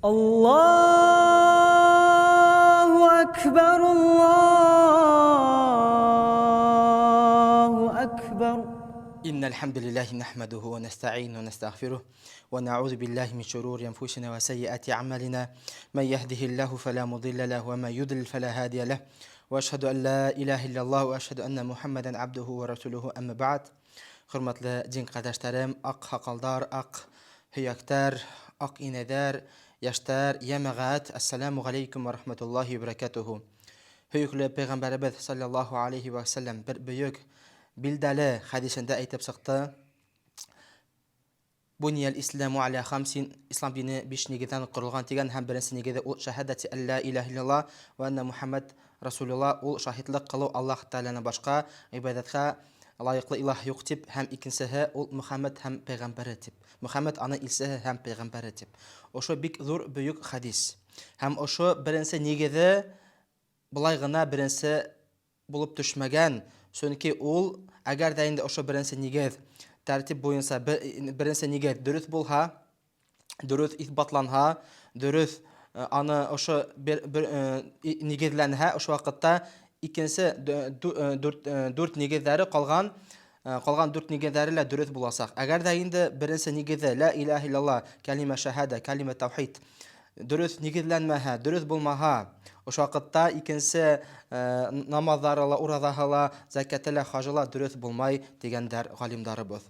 Аллаһу әкбәр, Аллаһу әкбәр. إن الحمد لله نحمده ونستعينه ونستغفره ونعوذ بالله من شرور أنفسنا وسيئات أعمالنا من يهده الله فلا مضل له ومن يضلل فلا هادي له وأشهد أن لا إله إلا الله وأشهد أن محمدا عبده ورسوله أما بعد. Хөрмәтле дин ҡәрҙәштәрем, аҡ һаҡалдар, аҡ һөйәктәр, аҡ инәйҙәр, йәштәр, йәмәғәт, әссәләмү ғәләйкүм вә рәхмәтуллаһи вә бәрәкәтүһү. Һөйөклө пәйғәмбәребеҙ саллаллаһу алейһи вә сәлләм бер бөйөк билдәле хәдисендә әйтеп сыҡты. Бунияль исламу аля хамсин, ислам дине биш нигеҙҙән ҡоролған тигән һәм беренсе нигеҙе ул шәһәдәти әллә иләһ илляллаһ вә әннә Мухәммәд расулуллаһ, ул шаһитлыҡ ҡылыу Аллаһ Тәғәләнән башҡа ғибәҙәткә лайыҡлы илаһ юҡ тип, һәм икенсеһе ул Мөхәммәд һәм пәйғәмбәре тип. Мөхәммәд аны илсеһе һәм пәйғәмбәре тип. Ошо бик ҙур бөйөк хәдис. Һәм ошо беренсе нигеҙе былай ғына беренсе булып төшмәгән, сөнки ул әгәр ҙә инде ошо беренсе нигеҙ тәртип буйынса беренсе нигеҙ дөрөҫ булһа, дөрөҫ иҫбатланһа, дөрөҫ аны ошо бер, бер, нигеҙләнһә, ошо ваҡытта икенсе дүрт нигеҙҙәре ҡалған ҡалған дүрт нигеҙҙәре лә дөрөҫ буласаҡ. Әгәр ҙә инде беренсе нигеҙе лә илаһ иллалла, кәлимә шәһәдә, кәлимә тәүхид дөрөҫ нигеҙләнмәһә, дөрөҫ булмаһа, ошо ваҡытта икенсе намаҙҙары ла, ураҙаһы ла, зәкәте лә, хажы ла дөрөҫ булмай тигәндәр ғалимдарыбыҙ.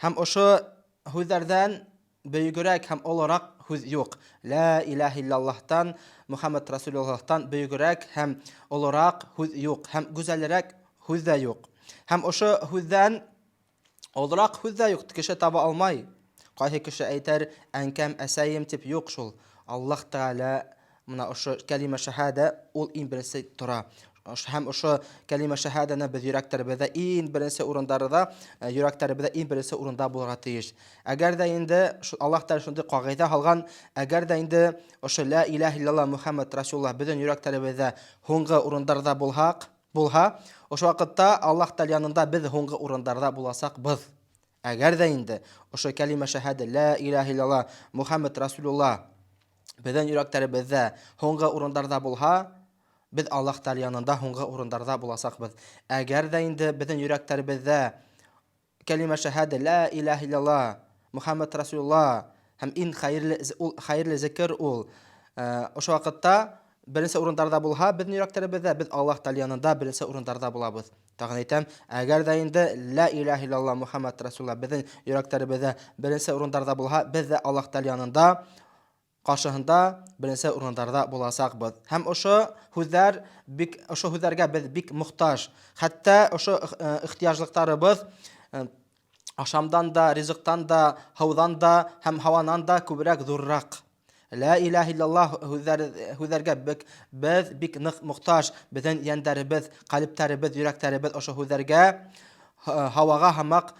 Һәм ошо һүҙҙәрҙән бөйөгөрәк һәм олораҡ һүҙ юҡ. Лә иләһ иллаллаһтан, Мөхәммәд Расулуллаһтан бөйөгөрәк һәм олораҡ һүҙ юҡ, һәм гүзәлерәк һүҙ ҙә юҡ. Һәм ошо һүҙҙән олораҡ һүҙ ҙә юҡ, кеше таба алмай. Ҡайһы кеше әйтер, әнкәм, әсәйем тип, юҡ шул. Аллаһ Тәғәлә мына ошо кәлимә шәһәдә ул иң беренсе тора. Һәм ошо кәлимә шәһәдәне беҙ йөрәктәребеҙҙә иң беренсе урындарҙа, йөрәктәребеҙҙә иң беренсе урында булырға тейеш. Әгәр ҙә инде Аллаһ Тәғәлә шундай ҡағиҙә һалған, әгәр ҙә инде ошо лә иләһ иллаллаһ Мөхәммәд Расулуллаһ беҙҙең йөрәктәребеҙҙә һуңғы урындарҙа булһаҡ, булһа, ошо ваҡытта Аллаһ Тәғәлә янында беҙ һуңғы урындарҙа буласаҡбыҙ. Әгәр ҙә инде ошо кәлимә шәһәдә лә иләһ иллаллаһ Мөхәммәд Расулуллаһ беҙҙең йөрәктәребеҙҙә һуңғы урындарҙа булһа, беҙ Аллаһ Тәғәлә янында һуңғы урындарҙа буласаҡбыҙ. Әгәр ҙә инде беҙҙең йөрәктәребеҙҙә кәлимә шәһәдә лә иләһ иллаллаһ Мөхәммәд Расулуллаһ һәм иң хәйерле ул хәйерле зикер ул ошо ваҡытта беренсе урындарҙа булһа, беҙҙең йөрәктәребеҙҙә беҙ Аллаһ Тәғәлә янында беренсе урындарҙа булабыҙ. Тағын әйтәм, әгәр ҙә инде лә иләһ иллаллаһ Мөхәммәд Расулуллаһ беҙҙең йөрәктәребеҙҙә беренсе урындарҙа булһа, беҙ ҙә Аллаһ Тәғәлә янында ҡаршыһында беренсе урындарҙа буласаҡбыҙ. Һәм ошо һүҙҙәр бик ошо һүҙҙәргә беҙ бик мохтаж. Хәтта ошо ихтыяжлыҡтарыбыҙ ашамдан да, ризыҡтан да, һыуҙан да һәм һауанан да күберәк ҙурыраҡ. Лә иләһ иллаллаһ һүҙҙәр, һүҙҙәргә бик, беҙ бик ныҡ мохтаж. Беҙҙең йәндәребеҙ, ҡәлептәребеҙ, йөрәктәребеҙ ошо һүҙҙәргә һауаға һымаҡ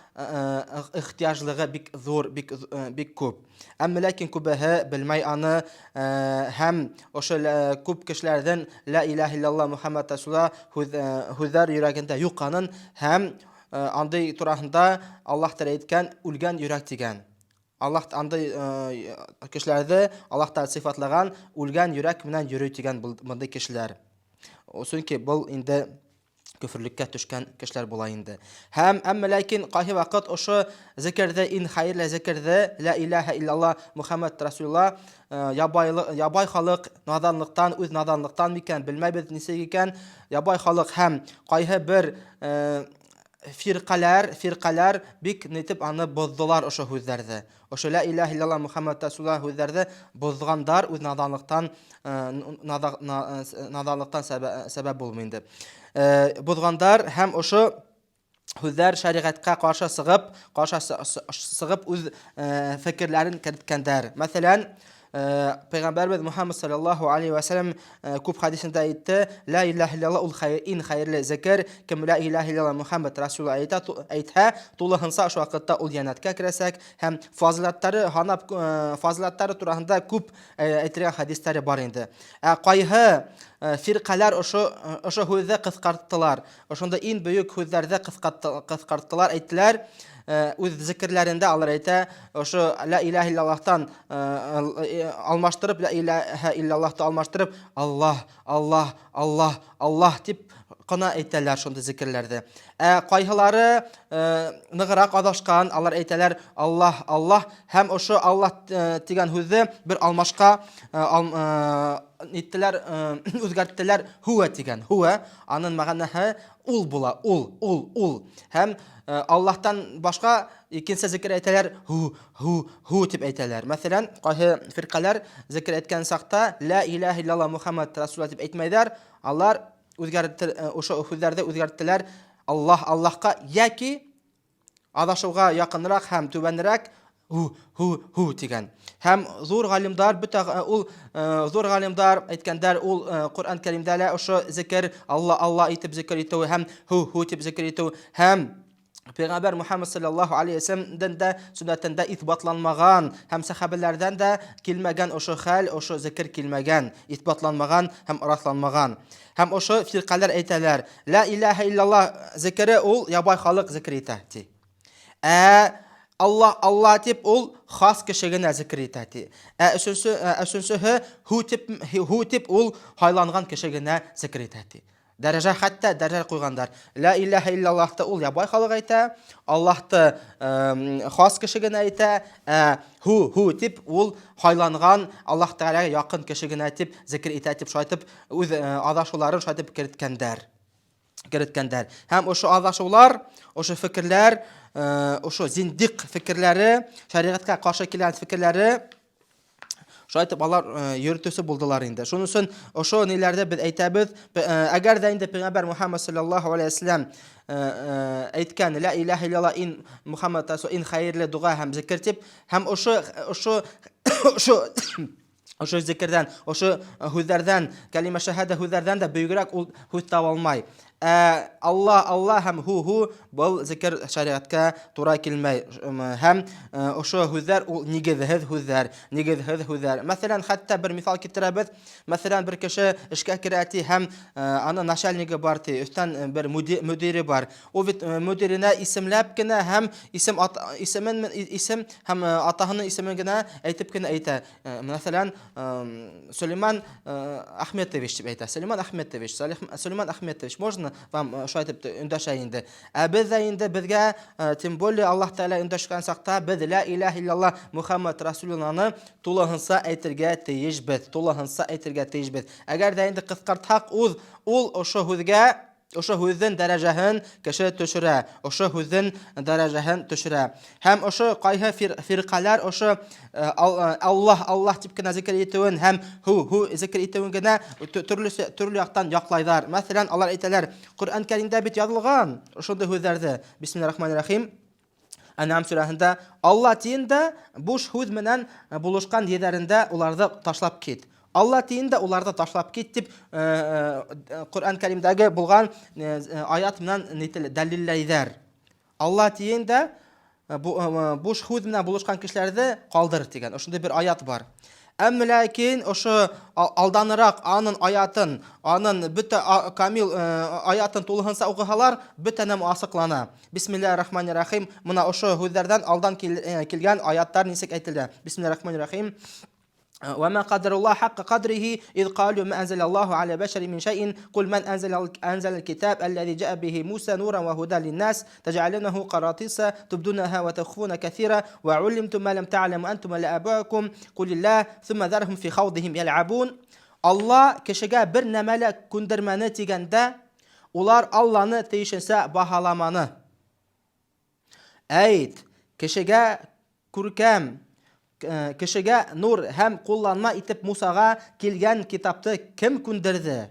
ихтыяжлығы бик ҙур, бик, бик күп. Әммә ләкин күбеһе белмәй аны һәм ошо күп кешеләрҙең лә иләһ иллаллаһ Мөхәммәд Расулуллаһ һүҙ, һүҙҙәр йөрәгендә юҡ анын һәм андай тураһында Аллаһ Тәғәлә әйткән үлгән йөрәк тигән. Аллаһ андай кешеләрҙе Аллаһ Тәғәлә сифатлаған үлгән йөрәк менән йөрөй тигән бындай кешеләр. Сөнки был инде көфөрлеккә төшкән кешеләр була инде. Һәм әммә ләкин ҡайһы ваҡыт ошо зикерҙе, иң хәйерле зикерҙе, лә иләһә иллалла Мөхәммәд Расулулла ябай, ябай халыҡ наҙанлыҡтан, үҙ наҙанлыҡтан микән, белмәйбеҙ нисек икән, ябай халыҡ һәм ҡайһы бер фирҡәләр, фирҡәләр бик нитеп аны боҙҙолар ошо һүҙҙәрҙе. Ошо лә иләһ иллалла Мөхәммәд Расулулла һүҙҙәрҙе боҙғандар үҙ наҙанлыҡтан наҙанлыҡтан сәбәп булып инде. Боҙғандар һәм ошо һүҙҙәр шәриғәткә ҡаршы сығып, ҡаршы сығып үҙ фекерләрен керткәндәр. Мәҫәлән, Пәйғәмбәрбеҙ Мөхәммәд саллаллаһу алейхи ва сәлләм күп хәдисендә әйтте, лә иләһ иллаллаһ ул иң хәйерле зикер, кем лә иләһ иллаллаһ Мөхәммәд Расулуллаһ әйтә, әйтһә, тулыһынса ошо ваҡытта ул йәннәткә керәсәк һәм фазиләттәре һанап, фазиләттәре тураһында күп әйтелгән хәдистәре бар инде. Ә ҡайһы фирҡәләр ошо ошо һүҙҙе ҡыҫҡарттылар. Ошонда иң бөйөк һүҙҙәрҙе ҡыҫҡарттылар, әйттеләр. Үҙ зикерләрендә алар әйтә, ошо ла илаһа иллаллаһтан алмаштырып, ла илаһа иллаллаһты алмаштырып, Аллаһ, Аллаһ, Аллаһ, Аллаһ тип ҡына әйтәләр шунда зикерләрҙе. Ә ҡайһылары нығыраҡ аҙашҡан, алар әйтәләр Аллаһ, Аллаһ һәм ошо Аллаһ тигән һүҙҙе бер алмашка иттеләр, үҙгәрттеләр һүә тигән. Һүә, аның мәғәнәһе ул була, ул, ул, ул. Һәм Аллаһтан башҡа икенсе зикер әйтәләр, һу, һу, һу тип әйтәләр. Мәҫәлән, ҡайһы фирҡәләр зикер әйткән саҡта ла илаһа иллаллаһ Мухаммад расулуллаһ тип әйтмәйҙәр, алар үҙгәртер, ошо һүҙҙәрҙе үҙгәрттеләр Аллаһ Аллаһҡа йәки аҙашыуға яҡыныраҡ һәм түбәнерәк һу һу һу тигән. Һәм ҙур ғалимдар бөтә ул ҙур ғалимдар әйткәндәр, ул Ҡөрьән Кәримдә лә ошо зикер Алла Алла итеп зикер итеү һәм һу һу тип зикер итеү һәм Пәйғәмбәр Мухаммад саллаллаһу алейһи вәсәләмдән дә сөннәтендә иҫбатланмаған һәм сәхәбәләрҙән дә килмәгән ошо хәл, ошо зикер килмәгән, иҫбатланмаған һәм раҫланмаған. Һәм ошо фирҡәләр әйтәләр, ла илаһа иллаллаһ зикере ул ябай халыҡ зикер итә, ти. Ә Алла Алла тип ул хас кеше генә зикер итә, ти. Ә өсөнсө, өсөнсөһө һу тип, һу тип ул һайланган кеше генә зикер итә, ти. Дәрәжә, хәтта дәрәжә ҡуйғандар. Ла илаһа иллаллаһты ул ябай халыҡ әйтә, Аллаһты хас кеше генә әйтә, ә һу һу тип ул һайланган Аллаһ Тәгаләгә яҡын кеше генә тип зикер итә тип шайтып үҙ аҙашыуларын шайтып керткәндәр. Керткәндәр. Һәм ошо аҙашыулар, ошо фекерләр, ошо зиндиҡ фекерләре, шәриғәткә ҡаршы килгән фекерләре Шулай итеп алар йөрөтөүсе булдылар инде. Шуның өсөн ошо ниләрҙе беҙ әйтәбеҙ. Әгәр ҙә инде пәйғәмбәр Мухаммад саллаллаһу алейһи вәсәләм әйткән ла илаһа иллаллаһ ин Мухаммад ин хәйерле доға һәм зикер тип, һәм ошо ошо ошо ошо зикерҙән, ошо һүҙҙәрҙән, кәлимә шәһәдә һүҙҙәрҙән дә бөйөгөрәк ул һүҙ таба алмай. Ә Алла, Алла һәм һу, һу был зикер шәриғәткә тура килмәй. Һәм ошо һүҙҙәр ул нигеҙһеҙ һүҙҙәр, нигеҙһеҙ һүҙҙәр. Мәҫәлән, хәтта бер миҫал китерәбеҙ. Мәҫәлән, бер кеше эшкә керә ти һәм аны начальнигы бар ти, өҫтән бер мөдире бар. Ул бит мөдиренә исемләп кенә һәм исем исемен исем һәм атаһының исемен генә әйтеп кенә әйтә. Мәсәлән, Сөлейман Ахметович дип әйтә. Сөлейман Ахметович, Сөлейман Ахметович, можно вам шулай дип өндәшә инде. Ә без дә инде безгә, тем более Аллаһ Тәгалә өндәшкән чакта без ла илаһ иллаллаһ Мухаммад Расулулланы тулыһынса әйтергә тиешбез, тулыһынса әйтергә тиешбез. Әгәр дә инде кыскартһак, ул ул ошо һүҙгә Ошо һүҙҙең дәрәжәһен кеше төшөрә, ошо һүҙҙең дәрәжәһен төшөрә. Һәм ошо ҡайһы фирҡәләр ошо Аллаһ, Аллаһ тип кенә зикер итеүен һәм һу, һу зикер итеүен генә төрлө төрлө яҡтан яҡлайҙар. Мәҫәлән, алар әйтәләр, Ҡөрьән Кәримдә бит яҙылған ошондай һүҙҙәрҙе. Бисмиллаһир-рахманир-рахим. Әнәм сүрәһендә Алла тиен дә буш һүҙ менән булышҡан ерҙәрендә уларҙы ташлап кит. Алла тиен дә уларҙы ташлап кит тип Ҡөрьән Кәримдәге булған аят менән дәлилләйҙәр. Алла тиен дә буш һүҙ менән булышҡан кешеләрҙе ҡалдыр тигән ошондай бер аят бар. Әммә ләкин ошо алданыраҡ анын аятын, анын бөтә камил аятын тулыһынса уҡыһалар, бөтә нәмә асыҡлана. Бисмиллаһи рахмани рахим. Мына ошо һүҙҙәрҙән алдан килгән аяттар нисек әйтелә? Бисмиллаһи рахмани рахим. وما قدر الله حق قدره إذ قالوا ما أنزل الله على بشر من شيء قل من أنزل أنزل الكتاب الذي جاء به موسى نورا وهدى للناس تجعلونه قراطيس تبدونها وتخفون كثيرا وعلمتم ما لم تعلموا أنتم ولا آباؤكم قل الله ثم ذرهم في خوضهم يلعبون. Алла кешегә бер нәмә лә күндермәне тигәндә, улар Алланы тейешенсә баһаламаны. Әйт, кешегә күркәм, кешегә нур һәм ҡулланма итеп Мусаға килгән китапты кем күндерҙе?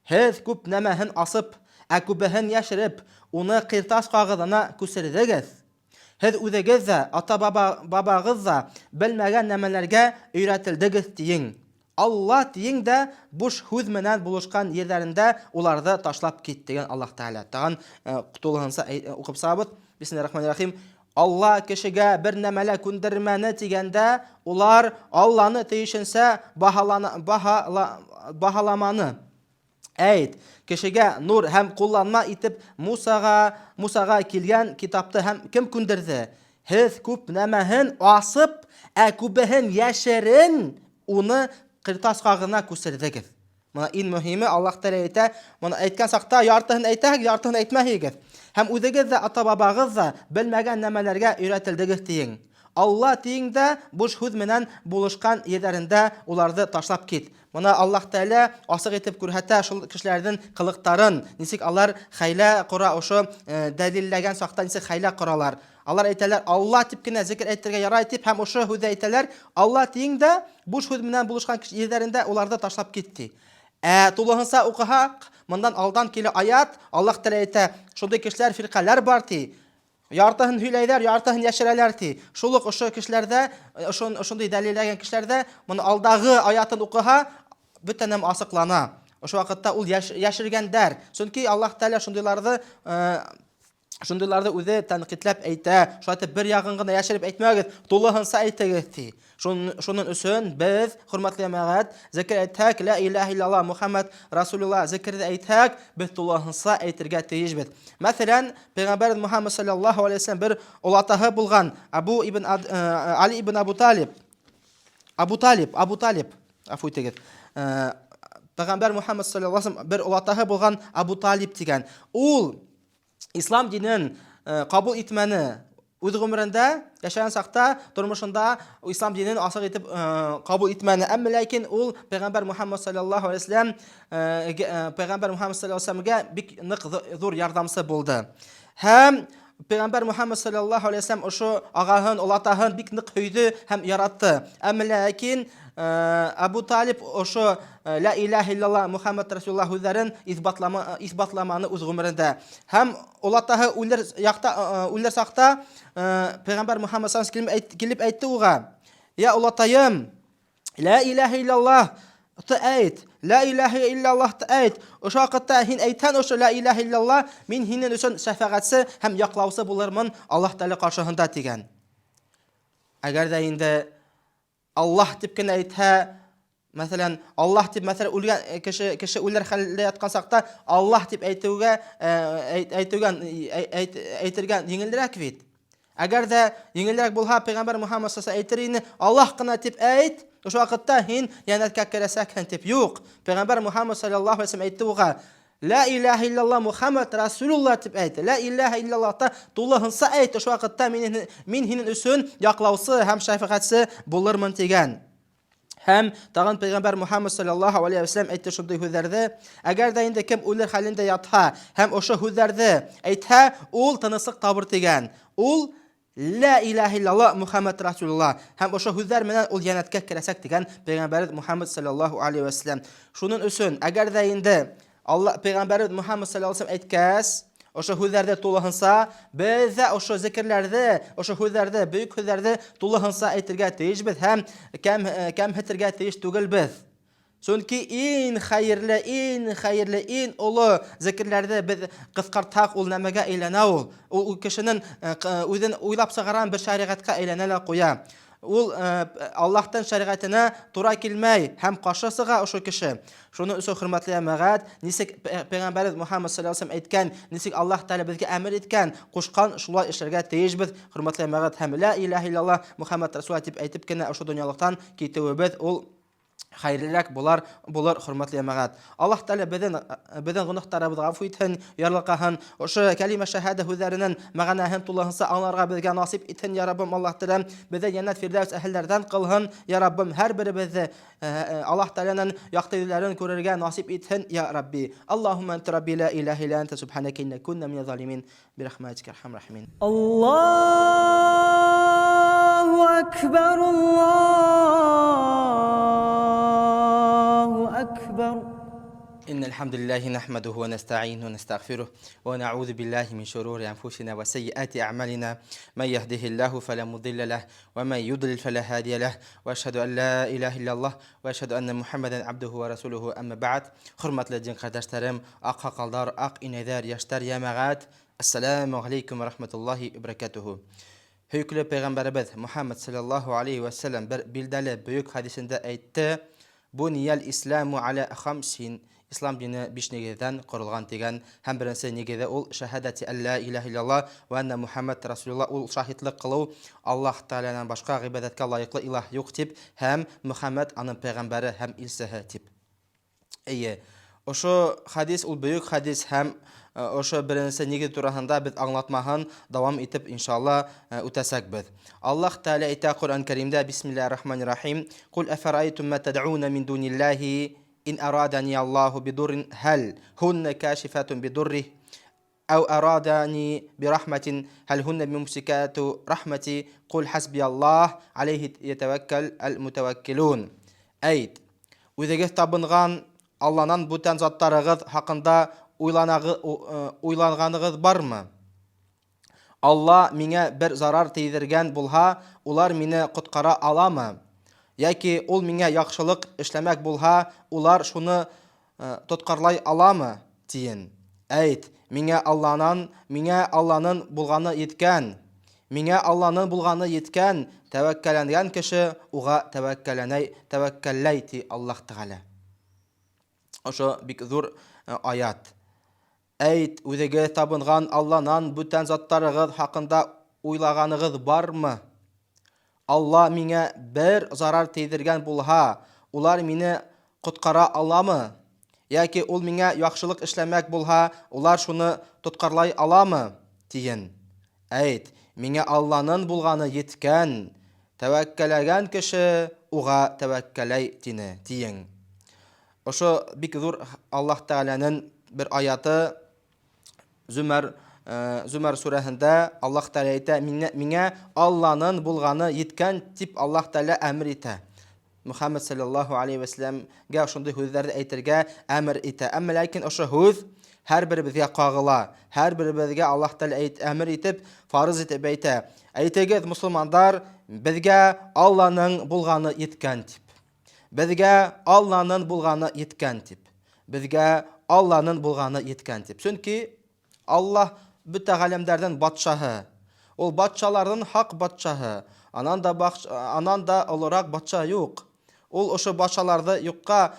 Һеҙ күп нәмәһен асып, ә күбеһен йәшереп, уны ҡиртас ҡағыҙына күсерҙегеҙ. Һеҙ үҙегеҙ ҙә, ата-бабағыҙ ҙа белмәгән нәмәләргә өйрәтелдегеҙ тиең. Алла тиең дә буш һүҙ менән булышҡан ерҙәрендә уларҙы ташлап кит тигән Аллаһ Тәғәлә. Тағын тулыһынса уҡып сығабыҙ. Бисмиллаһир-рахманир-рахим. Алла кешегә бер нәмә лә күндермәне тигәндә, улар Алланы тейешенсә баһаламаны. Әйт, кешегә нур һәм кулланма итеп Мусага, Мусага килгән китапты һәм кем күндерҙе? Һеҙ күп нәмәһен асып, ә күбеһен йәшерен уны ҡиртасҡа ғына күсерҙегеҙ. Мына иң мөһиме Аллаһ Тәгалә әйтә, моны әйткән саҡта яртыһын әйтәһегеҙ, яртыһын әйтмәһегеҙ. Һәм үҙегеҙ ҙә, ата-бабағыҙ ҙа белмәгән нәмәләргә өйрәтелдегеҙ тиең. Алла тиең дә, буш һүҙ менән булышҡан ерҙәрендә уларҙы ташлап кит. Мына Аллаһ Тәгалә асыҡ итеп күрһәтә шул кешеләрҙең ҡылыҡтарын, нисек алар хәйлә ҡора, ошо дәлилләгән саҡта нисек хәйлә ҡоралар. Алар әйтәләр, Алла дип кенә зикер әйтергә ярай дип, һәм ошо һүҙҙе әйтәләр, Алла тиең дә, буш һүҙ менән булышҡан ерҙәрендә уларҙы ташлап кит ти. Ә тулыһынса уҡыһаҡ, мондан алдан килә аят, Аллаһ Тәгалә әйтә, шундый кешеләр, фирҡәләр бар ти. Яртыһын һөйләйҙәр, яртыһын йәшерәләр ти. Шул уҡ ошо кешеләрҙә, ошондай дәлилләгән кешеләрҙә моны алдағы аятын уҡыһа, бөтә нәмә асыҡлана. Ошо ваҡытта ул йәшергәндәр. Сөнки Аллаһ Тәгалә шундыйларҙы шундыйларҙы үҙе тәнҡитләп әйтә. Шулай итеп бер яғын ғына йәшереп әйтмәгеҙ, тулыһынса әйтегеҙ ти. Шунын өсөн беҙ, хөрмәтле йәмәғәт, зикер әйтһәк, лә илаһа иллаллаһ Мухаммад Расулуллаһ зикерҙе әйтһәк, беҙ тулыһынса әйтергә тейешбеҙ. Мәҫәлән, Пәйғәмбәр Мухаммад саллаллаһу алейһи вәсәлләм бер олатаһы булған Абу ибн Али ибн Абу Талиб, Абу Талиб, Абу Талиб, афу итегеҙ. Пәйғәмбәр Мухаммад саллаллаһу алейһи вәсәлләм бер олатаһы булған Абу Талиб тигән. Ул ислам динен ҡабул итмәне. Үҙ ғүмерендә йәшәгән саҡта тормошонда ислам динен асыҡ итеп ҡабул итмәне. Әммә ләкин ул Пәйғәмбәр Мухаммад саллаллаһу алейһи вәсәлләм Пәйғәмбәр Мухаммад саллаллаһу алейһи вәсәлләмгә бик ныҡ ҙур ярҙамсы булды. Һәм Пәйғәмбәр Мухаммад саллаллаһу алейһи вәсәлләм ошо ағаһын, олатаһын бик ныҡ һөйҙө һәм яратты. Әммә ләкин Абу Талиб ошо Лә илаһа иллаллаһ Мухаммад Расулуллаһ һүҙҙәрен иҫбатламаны үҙ ғүмерендә. Һәм олатаһы үлер яҡта, үлер саҡта Пәйғәмбәр Мухаммад саллаллаһу алейһи вәсәлләм килеп әйтте уға: "Я олатайым, лә илаһа иллаллаһ ты әйт, лә илаһа иллаллаһ ты әйт. Ошо ваҡытта һин әйтһәң ошо лә илаһа иллаллаһ, мин һинең өсөн шәфәғәтсе һәм яҡлаусы булырмын Аллаһ Тәғәлә ҡаршыһында" тигән. Әгәр ҙә инде Аллаһ дип кенә әйтһә, мәҫәлән, Аллаһ дип, мәҫәлән, үлгән кеше, кеше үлер хәлдә ятҡан саҡта Аллаһ дип әйтеүгә, әйтеүгә, әйтергә еңелерәк бит. Әгәр ҙә еңелерәк булһа, Пәйғәмбәр Мухаммад саллаллаһу әйтер ине, Аллаһ ҡына дип әйт, ошо ваҡытта һин йәннәткә керәсәкһең дип. Юҡ, Пәйғәмбәр Мухаммад саллаллаһу алейһи вәсәлләм әйтте уға, Лә илаһа иллаллаһ Мухаммад Расулуллаһ дип әйт. Лә илаһа иллаллаһта тулыһынса әйт. Ошо ваҡытта мин, мин һинең өсөн яҡлаусы һәм шәфәғәтсе булырмын тигән. Һәм тағын Пәйғәмбәр Мухаммад саллаллаһу алейһи вәсәлләм әйтте шундай һүҙҙәрҙе. Әгәр ҙә инде кем үлер хәлендә ятһа һәм ошо һүҙҙәрҙе әйтһә, ул тыныслыҡ табыр тигән. Ул Лә илаһа иллаллаһ Мухаммад Расулуллаһ һәм ошо һүҙҙәр менән ул йәннәткә керәсәк тигән Пәйғәмбәребеҙ Мухаммад саллаллаһу алейһи вәсәлләм. Шуның өсөн, әгәр ҙә инде Алла Пәйғәмбәребеҙ Мухаммад саллаллаһу алейһи вәсәлләм әйткәс, ошо һүҙҙәрҙе тулыһынса, беҙ ҙә ошо зикерләрҙе, ошо һүҙҙәрҙе, бөйөк һүҙҙәрҙе тулыһынса әйтергә тейешбеҙ һәм кәм, кәмһетергә тейеш түгелбеҙ. Сөнки иң хәйерле, иң хәйерле, иң оло зикерләрҙе беҙ ҡыҫҡартһаҡ, ул нәмәгә әйләнә ул? Ул кешенең үҙен уйлап сығарған бер шәриғәткә әйләнә лә ҡуя. Ул Аллаһтың шәриғәтенә тура килмәй һәм ҡаршы сыға ошо кеше. Шуның өсөн, хөрмәтле йәмәғәт, нисек Пәйғәмбәребеҙ Мухаммад саллаллаһу алейһи вәсәлләм әйткән, нисек Аллаһ Тәғәлә беҙгә әмер иткән, ҡушҡан, шулай эшләргә тейешбеҙ, хөрмәтле йәмәғәт, һәм лә илаһа иллаллаһ Мухаммад Расулуллаһ тип әйтеп кенә ошо донъялыҡтан китеүебеҙ ул хәйерлерәк булар булыр, хөрмәтле йәмәғәт. Аллаһ Тәгалә беҙҙең беҙҙең гөнаһтарыбыҙҙы ғәфү итһен, ярлыҡаһын. Ошо кәлимә шәһәдә һүҙҙәренең мәғәнәһен тулыһынса аңларға беҙгә насип итһен, я Раббым. Аллаһ Тәгалә беҙҙе йәннәт фирҙәүс әһелләрҙән ҡылһын, я Раббым. Һәр беребеҙҙе Аллаһ Тәгаләнең яҡты йөҙләрен күрергә насип итһен, я Рабби. Аллаһумма анта Рабби ла илаһа илля анта субханaka инна кунна миназ залимин бирахматика архам рахимин. Аллаһу акбар, Аллаһу акбар. إن الحمد لله نحمده ونستعينه ونستغفره ونعوذ بالله من شرور أنفسنا وسيئات أعمالنا، من يهده الله فلا مضل له ومن يضلل فلا هادي له، وأشهد أن لا إله إلا الله وأشهد أن محمدا عبده ورسوله، أما بعد. Хөрмәтле дин ҡәрҙәштәрем, аҡһаҡалдар, аҡ инәйҙәр, йәштәр, йәмәғәт, Ассаламу алейкум ва рахматуллахи ва баракатуху. Һөйөклө пәйғәмбәребеҙ Мухаммад саллаллаһу алейхи ва саллям бер билдәле бөйөк хәдисендә әйтте: Буниял исламу аля хамсин. Ислам дине биш нигеҙҙән ҡоролған тигән һәм беренсе нигеҙе ул шәһәдәти әллә иләһ иллялла вә әннә Мухәммәд расулулла, ул шаһитлыҡ ҡылыу Аллаһ Тәғәләнән башҡа ғибәҙәткә лайыҡлы илаһ юҡ тип һәм Мөхәммәд аның пәйғәмбәре һәм илсеһе тип. Эйе, ошо хәдис ул бөйөк хәдис һәм ошо беренсе нигеҙ тураһында беҙ аңлатмаһын дауам итеп иншалла үтәсәкбеҙ. Аллаһ Тәғәлә әйтә Ҡөрьән Кәримдә бисмиллаһир рахманир рахим: "Ҡул әфәрәйтум ма тад'уна мин дуниллаһи ин арадани Аллаһу бидуррин хәл һунна кашифатун бидуррих أو أرادني برحمة هل هن ممسكات رحمتي قل حسبي الله عليه يتوكل المتوكلون. Әйт, үҙегеҙ табынған Алланан бүтән заттарығыҙ хаҡында уйланғанығыҙ бармы? Алла миңә бер зарар тейҙергән булһа, улар мине ҡотҡара аламы? Йәки ул миңә яҡшылыҡ эшләмәк булһа, улар шуны тотҡарлай аламы? Тиен. Әйт, миңә Алланан булғаны еткән. Миңә Алланан булғаны еткән, тәүәккәлләнгән кеше уға тәүәккәлләнәй, тәүәккәлләй, ти Аллаһ Тәғәлә. Ошо бик ҙур аят. Әйт, үҙегеҙ табынған Алланан бүтән заттарығыҙ хаҡында уйлағанығыҙ бармы? Алла миңә бер зарар тейҙергән булһа, улар мине ҡотҡара аламы? Йәки ул миңә яҡшылыҡ эшләмәк булһа, улар шуны тотҡарлай аламы? Тиен. Әйт, миңә Алланан булғаны еткән, тәүәккәлләгән кеше уға тәүәккәлләй тине, тиең. Ошо бик ҙур Аллаһ Тәғәләнең бер аяты Зүмәр сүрәһендә Аллаһ Тәғәлә әйтә, миңә Алланан булғаны еткән тип Аллаһ Тәғәлә әмер итә. Мөхәммәд саллаллаһу алейхи вәсәләмгә ошондай һүҙҙәрҙе әйтергә әмер итә. Әммә ләкин ошо һүҙ һәр беребеҙгә ҡағыла. Һәр беребеҙгә Аллаһ Тәғәлә әмер итеп, фарыз итеп әйтә. Әйтегеҙ, мосолмандар, беҙгә Алланың булғаны еткән тип. Беҙгә Алланың булғаны еткән тип. Беҙгә Алланың булғаны еткән тип. Сөнки Аллаһ бөтә ғаләмдәрҙең батшаһы. Ул батшаларҙың хаҡ батшаһы. Анан да олораҡ батша юҡ. Ул ошо батшаларҙы юҡҡа,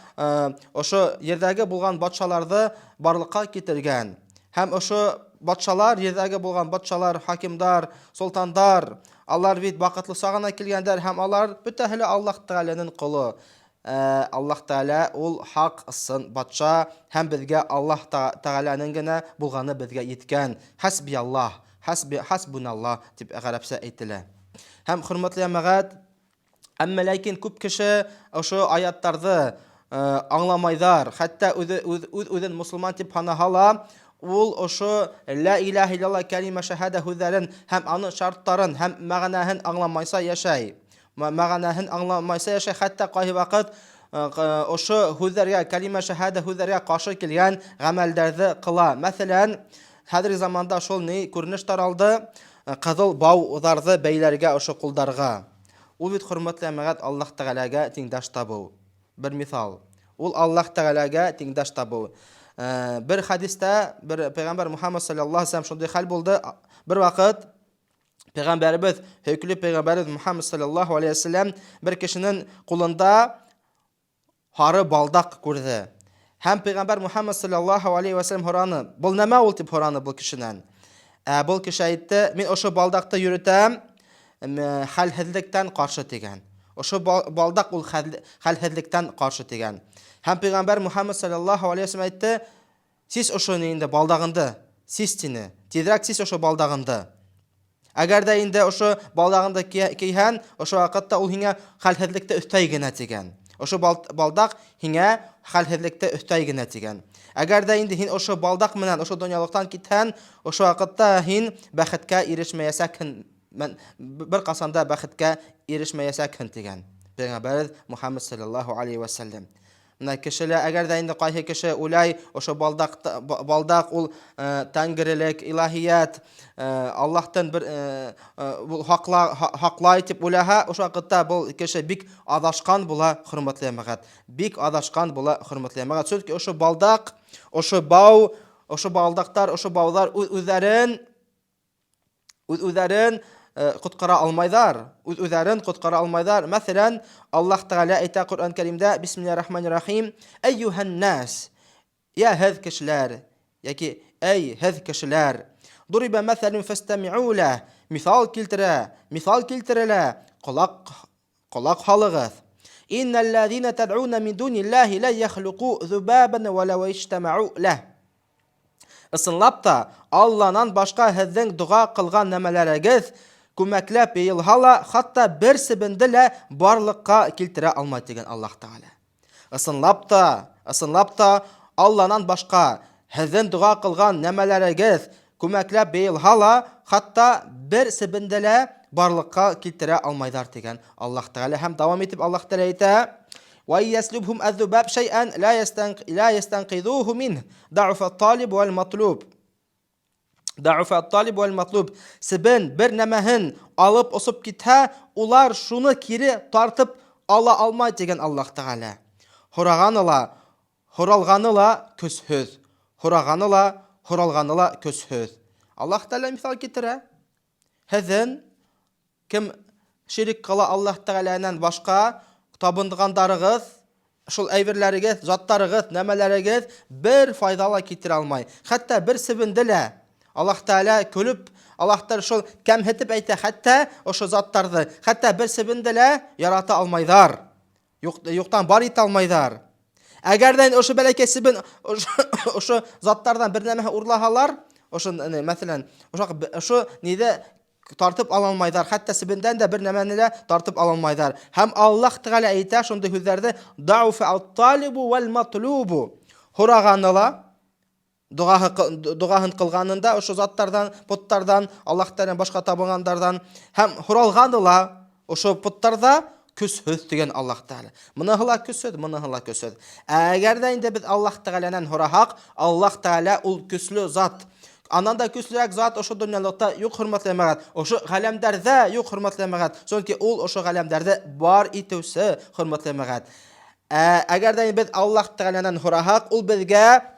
ошо ерҙәге булған батшаларҙы барлыҡҡа китергән. Һәм ошо батшалар, ерҙәге булған батшалар, хакимдар, солтандар, алар бит ваҡытлыса ғына килгәндәр һәм алар бөтәһе лә Аллаһ Тәғәләнең ҡоло. Аллаһ Тәғәлә ул хаҡ ысын батша һәм беҙгә Аллаһ Тәғәләнең генә булғаны беҙгә еткән. Хәсби Аллаһ, хәсбуналлаһ тип ғәрәпсә әйтелә. Һәм хөрмәтле йәмәғәт, әммә ләкин күп кеше ошо аяттарҙы аңламайҙар. Хәтта үҙ үҙен мосолман тип һанаһа ла, ул ошо лә илаһа иллаллаһ кәлимә шәһәдә һүҙҙәрен һәм аның шарттарын һәм мәғәнәһен аңламайса йәшәй. Мәғәнәһен аңламайса йәшәй, хәтта ҡайһы ваҡыт ошо һүҙҙәргә, кәлимә шәһәдә һүҙҙәргә ҡаршы килгән ғәмәлдәрҙе ҡыла. Мәҫәлән, хәҙерге заманда шул ни күренеш таралды, ҡыҙыл бауҙарҙы бәйләргә ошо ҡулдарға. Ул бит, хөрмәтле йәмәғәт, Аллаһ Тәғәләгә тиңдәш табыу. Бер миҫал. Ул Аллаһ Тәғәләгә тиңдәш табыу. Бер хәдистә бер пәйғәмбәр Мухаммад саллаллаһу алейһи ва саллям шундай хәл булды. Бер ваҡыт пәйғәмбәребеҙ, һөйөклө пәйғәмбәребеҙ Мухаммад саллаллаһу алейһи ва саллям бер кешенең ҡулында һары балдаҡ күрҙе. Һәм пәйғәмбәр Мухаммад саллаллаһу алейһи ва саллям һораны: "Был нәмә ул?" тип һораны был кешенән. Был кеше әйтте: "Мин ошо балдаҡты йөрөтәм, хәлһеҙлектән ҡаршы" тигән. Ошо балдаҡ ул хәлһеҙлектән ҡаршы тигән. Һәм пәйғәмбәр Мухаммад саллаллаһу алейһи ва саллям әйтте: "Сис ошо инде балдағыңды, сис" тине. Тиҙерәк сис ошо балдағыңды. Әгәр ҙә инде ошо балдағыңды кейһән, ошо ваҡытта ул һиңә хәлһеҙлекте өҫтәй генә тигән. Ошо балдаҡ һиңә хәлһеҙлекте өҫтәй генә тигән. Әгәр ҙә инде һин ошо балдаҡ менән ошо донъялыҡтан китһән, ошо ваҡытта һин бәхеткә ирешмәйәсәкһең, бер ҡасан да бәхеткә ирешмәйәсәкһең тигән Пәйғәмбәребеҙ Мухаммад саллаллаһу алейһи ва саллям. Мына кешеләр, әгәр ҙә инде ҡайһы кеше уйлай, ошо балдаҡ ул тәңгерелек, илаһиәт, Аллаһтан бер ул һаҡлай тип уйлаһа, ошо ваҡытта был кеше бик аҙашҡан була, хөрмәтле йәмәғәт. Бик аҙашҡан була, хөрмәтле йәмәғәт. Сөнки ошо балдаҡ, ошо бау, ошо балдаҡтар, ошо бауҙар үҙ-үҙҙәрен ҡотҡара алмайҙар. Үҙ-үҙҙәрен ҡотҡара алмайҙар. Мәҫәлән, Аллаһ Тәғәлә әйтә Ҡөрьән Кәримдә, Бисмиллаһир Рахманир Рахим, Әйюһән нас, Йә һеҙ кешеләр, йәки әй һеҙ кешеләр. Дуриба мәҫәлүн фәстәмиу ләһ. Миҫал килтерә, миҫал килтерелә, ҡолаҡ ҡолаҡ һалығыҙ. Иннәлләзинә тәдഊнә мин дуниллаһи лә йәхлуҡу зубабан вә ләү иҗтәмәу ләһ. Ысынлап та, Алланан башҡа һеҙҙең доға ҡылған нәмәләрегеҙ күмәкләп йыйылһа ла, хатта бер себенде лә барлыҡҡа килтерә алмай, тигән Аллаһ Тәғәлә. Ысынлап та, ысынлап та, Алланан башҡа һеҙҙең доға ҡылған нәмәләрегеҙ күмәкләп йыйылһа ла, хатта бер себенде лә барлыҡҡа килтерә алмайҙар, тигән Аллаһ Тәғәлә. Һәм дауам итеп Аллаһ Тәғәлә әйтә: "Ва яслубһум әз-зубаб шәйән ла ястанқидуху минһ, да'уфа ат-талиб вал матлуб." Да'уфа ат-талиб вал матлуб. Себен бер нәмәһен алып осоп китһә, улар шуны кире тартып ала алмай, тигән Аллаһ Тәғәлә. Һорағаны ла, һоралғаны ла көсһөҙ. Һорағаны ла, һоралғаны ла көсһөҙ. Аллаһ Тәғәлә миҫал китерә. Һеҙҙең Кем ширек ҡыла Аллаһ Тәғәләнән башҡа табынғандарығыҙ, шул әйберләрегеҙ, заттарығыҙ, нәмәләрегеҙ бер файҙа ла китерә алмай. Хәтта бер себенде лә Аллаһ Тәғәлә көлөп, Аллаһ Тәғәлә шул кәмһетеп әйтә, хәтта ошо заттарҙы, хәтта бер себенде лә ярата алмайҙар. Юҡ, юҡтан бар итә алмайҙар. Әгәр ҙә ошо бәләкәй себен ошо заттарҙан бер нәмәһе урлаһалар, ошо мәҫәлән, ошо ошо ниҙе тартып ала алмайҙар, хәтта себендән дә бер нәмәне лә тартып ала алмайҙар. Һәм Аллаһ Тәғәлә әйтә шундай һүҙҙәрҙе: "Дауфа ат-талибу вал матлубу." Һорағаны ла, Доғаһы, доғаһын ҡылғанында ошо заттарҙан, поттарҙан, Аллаһ Тәғәләнән башҡа табынғандарҙан һәм һоралғаны ла ошо поттарҙа көсһөҙ тигән Аллаһ Тәғәлә. Мыныһы ла көсһөҙ, мыныһы ла көсһөҙ. Ә әгәр ҙә инде беҙ Аллаһ Тәғәләнән һораһаҡ, Аллаһ Тәғәлә ул көслө зат. Анан да көслөрәк зат ошо донъялыҡта юҡ, хөрмәтле йәмәғәт. Ошо ғаләмдәрҙә юҡ, хөрмәтле йәмәғәт. Сөнки ул ошо ғаләмдәрҙе бар итеүсе, хөрмәтле йәмәғәт. Ә әгәр дә беҙ Аллаһ Тәғәләнән һораһаҡ, ул беҙгә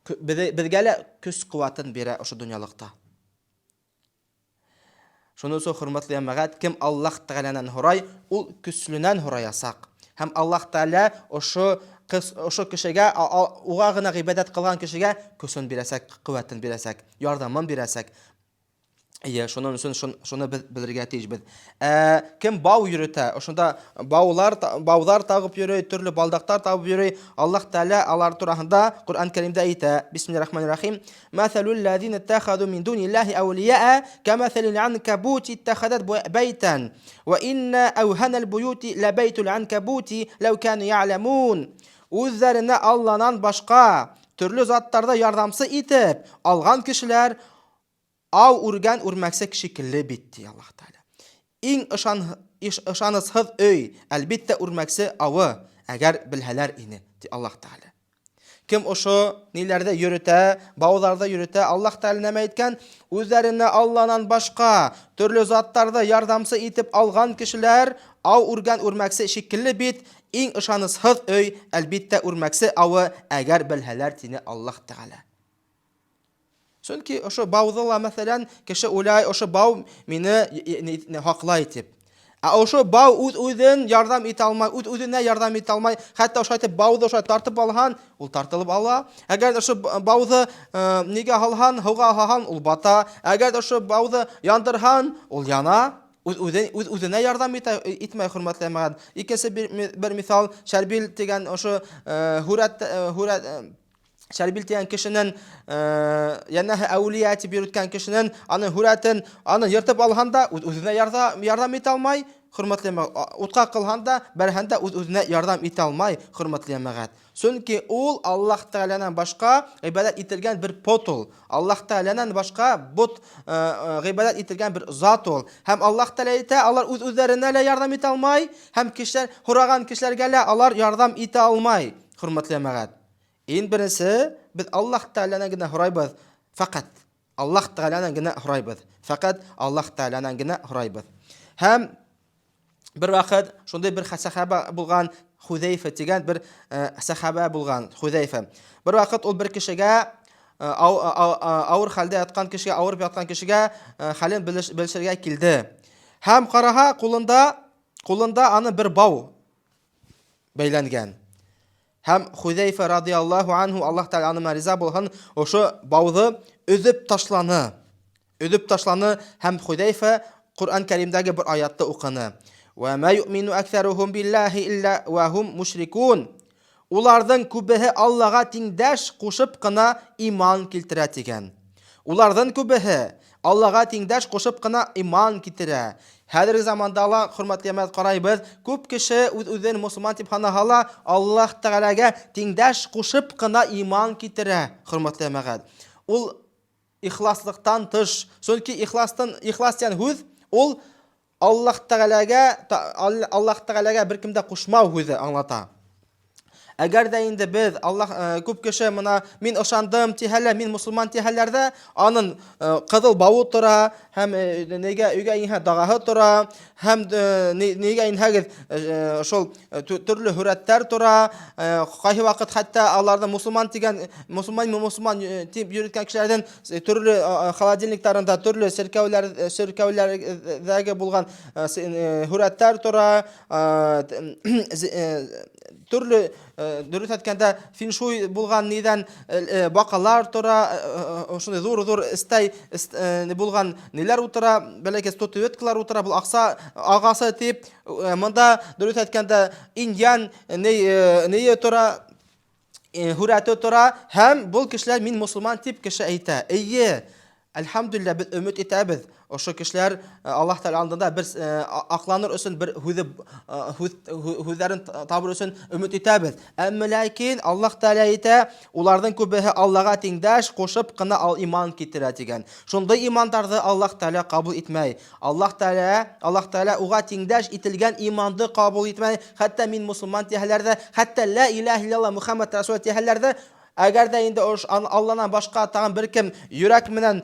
беҙгә лә көс ҡеүәтен бирә ошо донъялыҡта. Шуның өсөн, хөрмәтле йәмәғәт, кем Аллаһ Тәғәләнән һорай, ул көслөнән һораясаҡ. Һәм Аллаһ Тәғәлә ошо ошо кешегә, уға ғына ғибәдәт кылган кешегә көсөн бирәсәк, ҡеүәтен бирәсәк, ярҙамын бирәсәк. Эйе, шуның өсөн шуны без белергә тиешбез. Ә, кем бау йөрөтә? Ошонда баулар, бауҙар тағып йөрөй, төрлө балдаҡтар табып йөрөй. Аллаһ Тәгалә алар тураһында Ҡөрьән Кәримдә әйтә. Бисмиллахир-рахманир-рахим. Мәҫәлүл ләзина иттахазу мин дуниллаһи әүлияа кәмәҫәлил анкабути иттахазат бәйтән ва инна әүһәнәл буюти ләбәйтул анкабути ләү кану я'ламун. Үҙҙәренә Алланан башка төрлө заттарҙы ярҙамсы итеп алған кешеләр Ау үргән үрмәксе шикелле бит, ди Аллаһ Тәгалә. Иң ышан, ышанысһыҙ өй, әлбиттә, үрмәксе авы, әгәр белһәләр ине, ди Аллаһ Тәгалә. Кем ошо ниләрҙе йөрөтә, бауҙарҙы йөрөтә, Аллаһ Тәгалә нәмә әйткән? Үҙҙәренә Алланан башҡа төрлө заттарҙы ярҙамсы итеп алған кешеләр ау үргән үрмәксе шикелле бит, иң ышанысһыҙ өй, әлбиттә, үрмәксе авы, әгәр белһәләр, тине Аллаһ Тәгалә. Сөнки ошо бауҙы ла, мәҫәлән, кеше уйлай, ошо бау мине һаҡлай тип. Ә ошо бау үҙ-үҙен ярҙам итә алмай, үҙ-үҙенә ярҙам итә алмай, хәтта ошо әйтеп бауҙы ошо тартып алһан, ул тартылып ала. Әгәр ошо бауҙы нигә һалһан, һыуға һалһан, ул бата. Әгәр ошо бауҙы яндырһан, ул яна. Үҙ-үҙен үҙ-үҙенә ярҙам итә, итмәй, хөрмәтле йәмәғәт. Икенсе бер, бер миҫал, Шәрбил тигән ошо һүрәт, һүрәт Шәрбил тигән кешенең йәнәһе әүлиә тип йөрөткән кешенең аның һүрәтен аны йыртып алһан да үҙ үҙенә ярҙам итә алмай, хөрмәтле утҡа ҡылһан да, бәрһән дә үҙ үҙенә ярҙам итә алмай, хөрмәтле йәмәғәт. Сөнки ул Аллаһ Тәгаләнән башҡа ғибәдәт ителгән бер пот ул. Аллаһ Тәгаләнән башҡа бот ғибәдәт ителгән бер зат ул. Һәм Аллаһ Тәгалә әйтә, алар үҙ үзләренә лә ярҙам итә алмай, һәм кешеләр һораған кешеләргә лә алар ярҙам итә алмай, хөрмәтле йәмәғәт. Иң беренче без Аллаһ Тәгаләнән генә һорайбыз, фәкать Аллаһ Тәгаләнән генә һорайбыз. Фәкать Аллаһ Тәгаләнән генә һорайбыз. Һәм бер вакыт шундый бер сәхаба булган Хузәйфә дигән бер э, сәхаба булган Хузәйфә. Бер вакыт ул бер кешегә э, авыр хәлдә яткан кешегә, авырып яткан кешегә э, хәлен белешергә килде. Һәм караһа, кулында кулында аны бер бау бәйләнгән. Һәм Хузәйфә радиаллаһу анһу, Аллаһ Тәғәлә аны менән риза булһын, ошо бауҙы өҙөп ташланы. Өҙөп ташланы һәм Хузәйфә Ҡөрьән Кәримдәге бер аятты уҡыны. Вә мә юъмину әкҫәруһум биллаһи илля вә һум мушрикун. Уларҙың күбеһе Аллаға тиңдәш ҡушып ҡына иман килтерә тигән. Уларҙың күбеһе Аллаға тиңдәш ҡушып ҡына иман китерә. Хәҙерге заманда ла, хөрмәтле йәмәғәт, ҡарайбыҙ, күп кеше үҙ-үҙен мосолман тип һанаһа ла, Аллаһ Тәғәләгә тиңдәш ҡушып ҡына иман китерә, хөрмәтле йәмәғәт. Ул ихласлыҡтан тыш, сөнки ихластан, ихлас дигән һүҙ ул Аллаһ Тәғәләгә, Аллаһ Тәғәләгә бер кем дә ҡушмау һүҙе аңлата. Әгәр ҙә инде беҙ Аллаһ күп кеше мына мин ышандым тиһә лә, мин мосолман тиһәләр ҙә, анын ҡыҙыл бауы тора һәм нигә өйгә инһә дағаһы тора һәм нигә инһәгеҙ шул төрлө һүрәттәр тора. Ҡайһы ваҡыт хәтта аларҙы мосолман тигән, мосолман, мосолман тип йөрөткән кешеләрҙең төрлө холодильниктарында төрлө серкәүләр, серкәүләрҙәге булған һүрәттәр тора, төрлө, дөрөҫ әйткәндә, феншуй булған ниҙән баҡалар тора, ошондай ҙур-ҙур эстәй булған ниләр утыра, бәләкәй статуэткалар утыра, был аҡса ағасы тип, мында дөрөҫ әйткәндә иньян нейе тора, һүрәте тора, һәм был кешеләр мин мосолман тип кеше әйтә. Эйе, әлхәмдүлилләһ, беҙ өмөт итәбеҙ. Ошо кешеләр Аллаһ Тәғәлә алдында бер аҡланыр өсөн бер һүҙҙәрен табыр өсөн өмөт итәбеҙ. Әммә ләкин Аллаһ Тәғәлә әйтә, уларҙың күбеһе Аллаға тиңдәш ҡушып ҡына ал иман китерә тигән. Шундай имандарҙы Аллаһ Тәғәлә ҡабул итмәй. Аллаһ Тәғәлә уға тиңдәш ителгән иманды ҡабул итмәй. Хәтта мин мосолман тиһәләр ҙә, хәтта лә илаһ илляллаһ Мухаммад расул тиһәләр ҙә, әгәр ҙә инде Алланан башҡа тағын бер кем йөрәк менән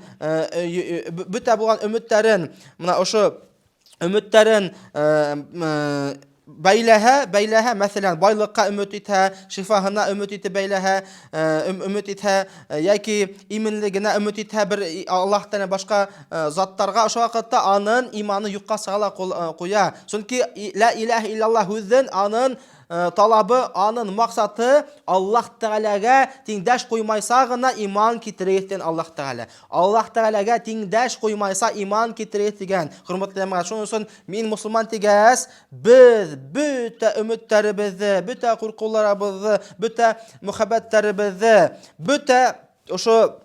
бөтә булған өмөттәрен, мына ошо өмөттәрен бәйләһә, мәҫәлән, байлыҡҡа өмөт итһә, шифаһына өмөт итеп бәйләһә, өмөт итһә, йәки именлегенә өмөт итһә бер Аллаһ Тәғәлә башҡа заттарға, ошо ваҡытта анын иманы юҡҡа сыға ла ҡуя. Сөнки лә илаһ илляллаһ һүҙен анын талабы, анын маҡсаты Аллаһ Тәғәләгә тиңдәш ҡуймайса ғына иман китерегеҙ тигән Аллаһ Тәғәлә. Аллаһ Тәғәләгә тиңдәш ҡуймайса иман китерегеҙ тигән. Хөрмәтле йәмәғәт, шуның өсөн мин мосолман тигәс, беҙ бөтә өмөттәребеҙҙе, бөтә ҡурҡыуларыбыҙҙы, бөтә мөхәббәттәребеҙҙе, бөтә ошо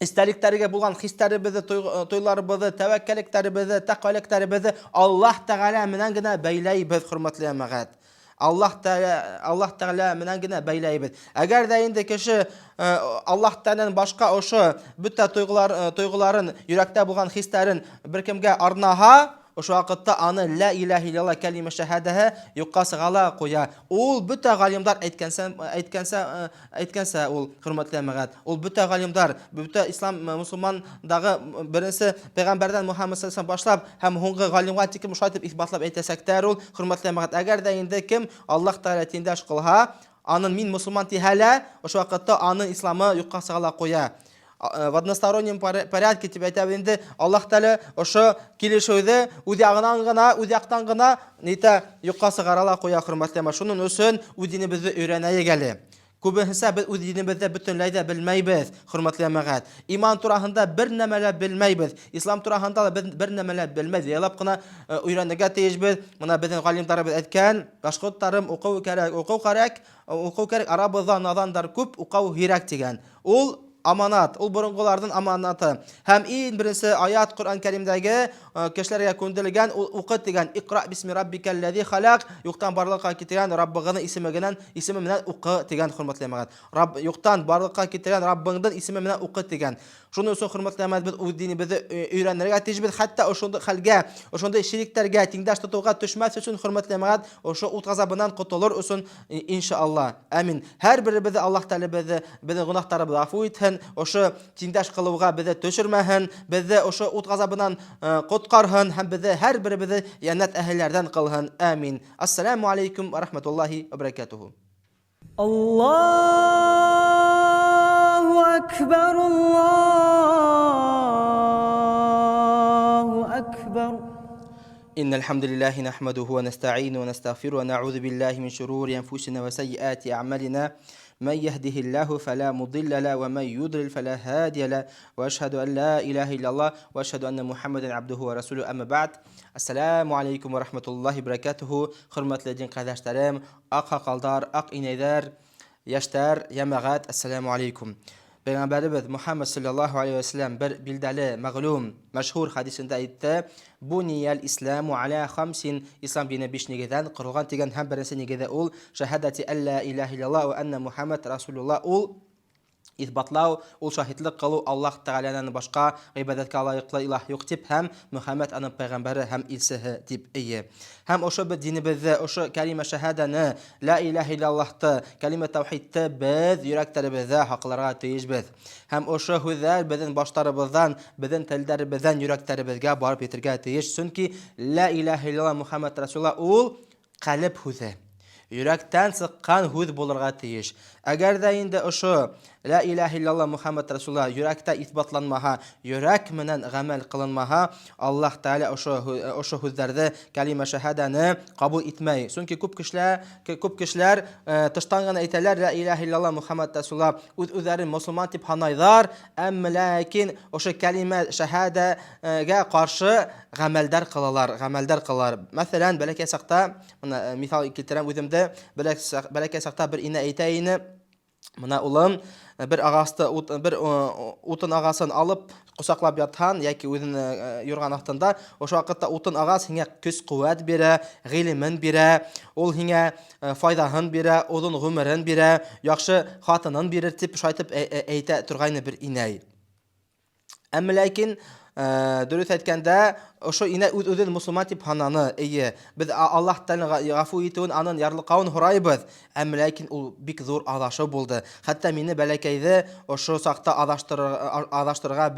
истәлектәргә булған хистәребеҙҙе, тойларыбыҙҙы, тәвәккәллектәребеҙҙе, тәҡвәлектәребеҙҙе Аллаһ Тәғәлә менән генә бәйләйбеҙ, хөрмәтле йәмәғәт. Аллаһ Тәғәлә менән генә бәйләйбеҙ. Әгәр ҙә инде кеше Аллаһ Тәғәләнән башҡа ошо бөтә тойғоларын, йөрәктә булған хистәрен бер кемгә арнаһа, ошо ваҡытта аны лә илаһ илляллаһ кәлимә шәһәдәһе юҡҡа сыға ла ҡуя. Ул бөтә ғалимдар әйткәнсә ул, хөрмәтле йәмәғәт, ул бөтә ғалимдар, бөтә ислам, мосолмандағы беренсе пәйғәмбәрҙән Мухаммад саллаллаху алейхи ва саллям башлап һәм һуңғы ғалимға тиклем шулай итеп иҫбатлап әйтәсәктәр ул, хөрмәтле йәмәғәт. Әгәр ҙә инде кем Аллаһ Тәғәлә тиңдәш ҡылһа, анын мин мосолман тиһә лә, ошо ваҡытта анын исламы юҡҡа сыға ла ҡуя. В одностороннем порядке тип әйтәбеҙ инде, Аллаһ Тәғәлә ошо килешеүҙе үҙ яғынан ғына, үҙ яҡтан ғына нитә юҡҡа сығара ла ҡуя, хөрмәтле йәмәғәт. Шуның өсөн үҙ динебеҙҙе өйрәнәйек әле. Күбеһенсә беҙ үҙ динебеҙҙе бөтөнләй ҙә белмәйбеҙ, хөрмәтле йәмәғәт. Иман тураһында бер нәмә лә белмәйбеҙ. Ислам тураһында ла беҙ бер нәмә лә белмәйбеҙ. Яйлап ҡына өйрәнергә тейешбеҙ. Мына беҙҙең ғалимдарыбыҙ әйткән, башҡорттарым, уҡыу кәрәк, уҡыу кәрәк, уҡыу кәрәк, арабыҙҙа наҙандар күп, уҡыу һирәк тигән. Ул аманат, ул боронғоларҙың аманаты. Һәм иң беренсе аят Ҡөрьән Кәримдәге кешеләргә күндерелгән, ул уҡы тигән, Иҡра бисми раббикәлләзи халаҡ, юҡтан барлыҡҡа китергән Раббығының исеме менән уҡы тигән, хөрмәтле йәмәғәт. Раб, юҡтан барлыҡҡа китергән Раббыңдың исеме менән уҡы тигән. Шуның өсөн, хөрмәтле йәмәғәт, беҙ үҙ динебеҙҙе өйрәнергә тейешбеҙ. Хәтта ошондай хәлгә, ошондай шириктәргә, тиңдәш тотоуға төшмәҫ өсөн, хөрмәтле йәмәғәт, ошо ут ғазабынан ҡотолор өсөн, иншалла. Амин. Һәр беребеҙҙе Аллаһ Тәғәлә беҙҙең гонаһтарыбыҙҙы ғәфү итһен, ошо тиңдәш ҡылыуға беҙҙе төшөрмәһен, беҙҙе ошо ут ғазабынан ҡотҡарһын һәм беҙҙе һәр беребеҙҙе йәннәт әһелләрҙән ҡылһын. Амин. Ассаламу алейкум ва рахматуллахи ва баракатуху. Аллаху акбар, Аллаху акбар. إن الحمد لله نحمده ونستعينه ونستغفره ونعوذ بالله من شرور أنفسنا وسيئات أعمالنا من يهده الله فلا مضل له ومن يضلل فلا هادي له وأشهد أن لا إله إلا الله وأشهد أن محمدا عبده ورسوله أما بعد Ассаламу алейкум ва рахматуллахи баракатуху. Хөрмәтле дин кардәшләрем, ак һакалдар, ак инәйләр, яшьтәр, йәмәгать, ассаламу алейкум. Пәйгамбәребез Мухаммад саллаллаху алейхи ва сәлләм бер билдәле, мәгълүм, мәшһүр хадисендә әйтте: "Буниял исламу аля хамсин", ислам дине биш нигездән корылган дигән һәм беренче нигезе ул шаһадати алла илаһа иллаллах ва анна Мухаммад расулуллах, ул иҫбатлау, ул шаһитлык кылу Аллаһ Тәгаләнән башка гыйбадәткә лаеклы илаһ юк дип һәм Мөхәммәд аның пәйгамбәре һәм илсеһе дип ие. Һәм ошо беҙ динебеҙҙе, ошо кәлимә шәһәдәне, лә иләһә иллаллаһты, кәлимә тәүхидте беҙ йөрәктәребеҙҙә һаҡларға тейешбеҙ. Һәм ошо һүҙҙәр беҙҙең баштарыбыҙҙан, беҙҙең телдәребеҙҙән йөрәктәребеҙгә барып етергә тейеш. Сөнки лә иләһә иллаллаһ Мөхәммәд расулуллаһ ул ҡәлеб һүҙе. Йөрәктән сыҡҡан һүҙ булырға тейеш. Әгәр ҙә инде ошо лә иләһә иллаллаһ Мөхәммәд расулуллаһ йөрәктә иҫбатланмаһа, йөрәк менән ғәмәл ҡылынмаһа, Аллаһ Тәғәлә ошо һүҙҙәрҙе, кәлимә шәһәдәне ҡабул итмәй. Сөнки күп кешеләр тыштан ғына әйтәләр лә иләһә иллаллаһ Мөхәммәд расулуллаһ, үҙ-үҙҙәрен мосолман тип һанайҙар, әммә ләкин ошо кәлимә шәһәдәгә ҡаршы ғәмәлдәр ҡылалар, ғәмәлдәр ҡылалар. Мәҫәлән, бәләкәй саҡта, мына миҫал килтерәм үҙемде, бәләкәй саҡта бер инә әйтә ине: "Мына улым, бер ағасты, бер утын ағасын алып ҡосаҡлап ятһан йәки үҙен юрған аҫтында, ошо ваҡытта утын ағас һиңә көс ҡеүәт бирә, ғилемен бирә, ул һиңә файҙаһын бирә, оҙон ғүмерен бирә, яҡшы хатынын бирер", тип шайтып әйтә торғайны бер инәй. Әммә ләкин дөрөҫ әйткәндә, ошо инәй үҙ-үҙен мосолман тип һананы. Эйе, беҙ Аллаһ Тәғәләнең ғәфү итеүен, анын ярлыҡауын һорайбыҙ. Әммә ләкин ул бик ҙур аҙашыу булды. Хатта мине бәләкәйҙе ошо саҡта аҙаштырырға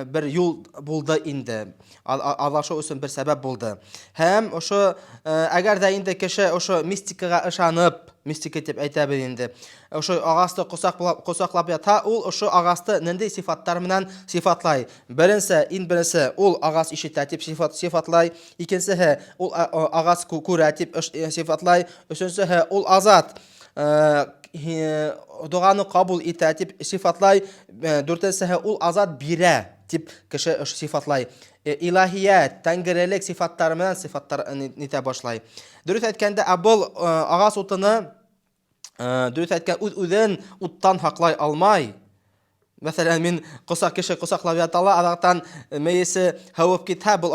бер юл булды инде. Аҙашыу өсөн бер сәбәп булды. Һәм ошо әгәр ҙә инде кеше ошо мистикаға ышанып, мистика тип әйтәбеҙ инде, ошо ағасты ҡосаҡлап ятһа, ул ошо ағасты ниндәй сифаттар менән сифатлай? Беренсе, иң беренсе, ул ағас ишетә тип сифатлай. Икенсеһе, ул ағас күрә тип сифатлай. Өсөнсөһө, ул азат доғаны ҡабул итә тип сифатлай. Дүртенсеһе, ул азат бирә тип кеше ошо сифатлай. Илаһиәт, тәңгерелек сифаттары менән сифаттар нитә башлай. Дөрөҫ әйткәндә, ә был ағас утыны, дөрөҫ әйткән, үҙ-үҙен уттан һаҡлай алмай. Мәҫәлән, мин ҡосаҡ кеше ҡосаҡлап ята ла, аҙаҡтан мейесе һыуып китһә, был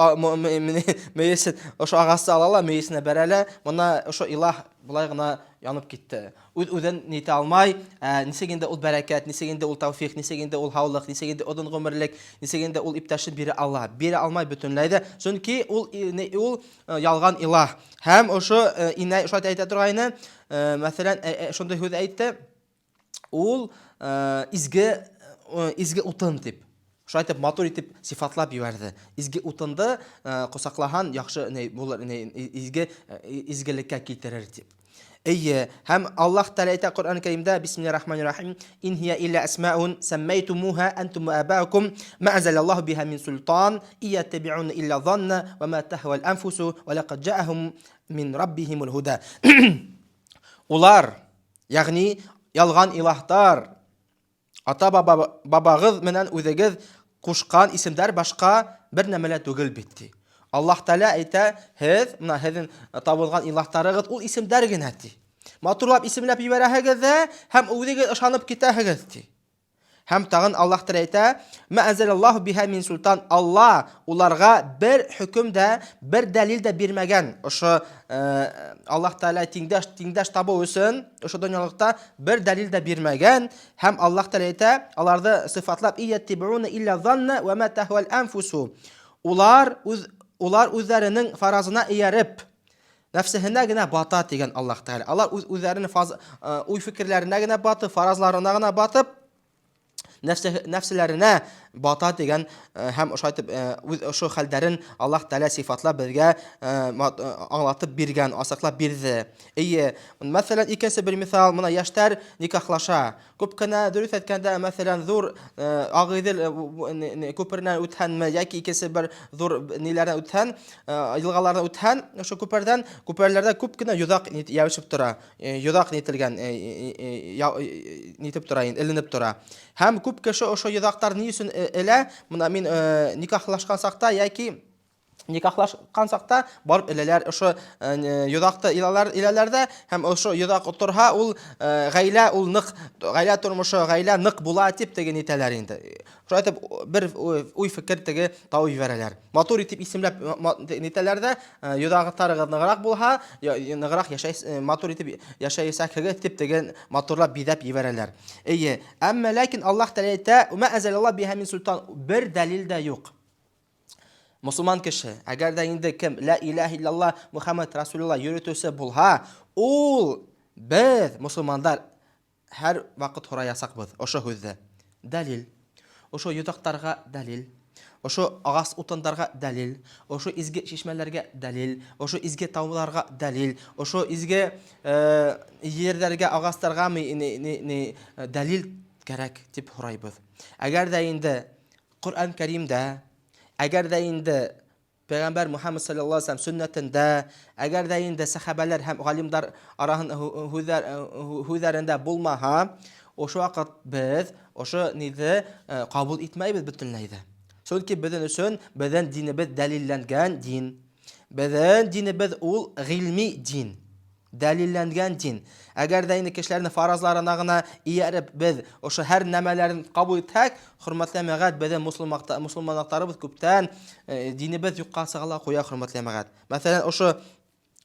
мейесе ошо ағасты ала ла, мейесенә бәрә лә, бына ошо илаһ былай ғына янып китте. Үҙ-үҙен нитә алмай, нисек инде ул бәрәкәт, нисек инде ул тәүфиҡ, нисек инде ул һаулыҡ, нисек инде оҙон ғүмерлек, нисек инде ул иптәшен бирә ала? Бирә алмай бөтөнләй ҙә, сөнки ул ялған илаһ. Һәм ошо инәй ошолай әйтә торғайны, мәҫәлән, шундай һүҙ әйтте, ул изге утын тип. Шулай итеп матур итеп сифатлап ебәрҙе. Изге утынды ҡосаҡлаһан яҡшы ни булыр, ни, изгелеккә килтерер тип. Эйе, һәм Аллаһ Тәғәлә әйтә Ҡөрьән Кәримдә, бисмиллахир-рахманир-рахим, ин һия илля асмаун саммайтумуха антум ва абаукум ма анзалаллаху биха мин султан ияттабиуна илля занна ва ма тахвал анфусу ва лақад жаахум мин раббихимул худа. Улар, ягъни ялған илаһтар, ата бабағыҙ менән үҙегеҙ ҡушҡан исемдәр башҡа бер нәмә лә түгел бит ти. Аллаһ Тәғәлә әйтә, һеҙ, мына һеҙҙең табылған илаһтарығыҙ ул исемдәр генә ти. Матурлап исемләп ебәрәһегеҙ ҙә һәм үҙегеҙ ышанып китәһегеҙ ти. Һәм тағын Аллаһ Тәғәлә әйтә, ма анзалаллаху биһа мин султан, Аллаһ уларға бер хөкөм дә, бер дәлил дә бирмәгән. Ошо Аллаһ Тәғәлә тиңдәш табыу өсөн ошо донъялыҡта бер дәлил дә бирмәгән. Һәм Аллаһ Тәғәлә әйтә, аларҙы сифатлап, ияттибуна илля занна ва ма тахвал анфусу. Улар үҙҙәренең фаразына эйәреп, нәфсеһенә генә бата тигән Аллаһ Тәғәлә. Алар үҙ-үҙҙәренең уй-фекерләренә генә батып, фаразларына гына батып, Нәфселәренә бата дигән һәм ошо итеп үз ошо хәлдәрен Аллаһ Тәгалә сифатлап безгә аңлатып биргән, асыклап бирде. Эйе, мәсәлән, икенче бер мисал, менә яшьләр никахлаша. Күп кенә, дөрес әйткәндә, мәсәлән, зур Агыйдел күпереннән үтһәнме яки икенче бер зур ниләрдән үтһән, елгалардан үтһән, ошо күпердән, күперләрдә күп кенә йозак ябышып тора. Йозак нителгән, нитеп тора, эленеп тора. Һәм күп кеше ошо йозактар ни өчен элә? Менә мин никахлашкан чакта яки никахлашкан чакта барып эләләр ошо йозакты иләләр иләләр дә һәм ошо йозак утырһа ул гаилә ул нык гаилә тормышы гаилә нык була дип теге нитәләр инде шулай итеп бер уй фикер теге тау җибәрәләр матур итеп исемләп нитәләр дә йозагытларыгыз ныграк булһа ныграк яшәй матур итеп яшәячәксегез дип теге матурлап бизәп җибәрәләр әйе әмма ләкин Аллаһ Тәгалә әйтә мә әнзәләллаһ биһа мин султан бер дәлил дә юк Мосылман кеше, әгәр дә инде кем лә иләһ иллалла Мухаммад Расулулла йөрүтүче булһа, ул без мосылмандар һәр вакыт һораясакбыз ошо һүзде. Дәлил. Ошо йотактарга дәлил. Ошо агас утындарга дәлил. Ошо изге чишмәләргә дәлил. Ошо изге тауларга дәлил. Ошо изге э, ерләргә, агастарга ми, ни, ни, ни, дәлил кәрәк дип һорайбыз. Әгәр дә инде Коръән Кәримдә, әгәр дә инде Пәйгамбәр Мухаммад саллаллаһу алейһи вәсәлләм сөннәтендә, әгәр дә инде сәхабәләр һәм галимдар араһын һүзләрендә булмаһа, ошо вакыт без ошо ниде кабул итмәйбез бөтенләй дә. Чөнки безнең өчен безнең динебез дәлилләнгән дин. Безнең динебез ул гыйльми дин. Дәлилләнгән дин. Әгәр дә инде кешеләрнең фаразларына гына ияреп без ошо һәр нәмәләрен кабул итсәк, хөрмәтле җәмәгать, безнең мусульманлыктарыбыз күптән э, динебез юкка чыга ла куя, хөрмәтле җәмәгать. Мәсәлән, ошо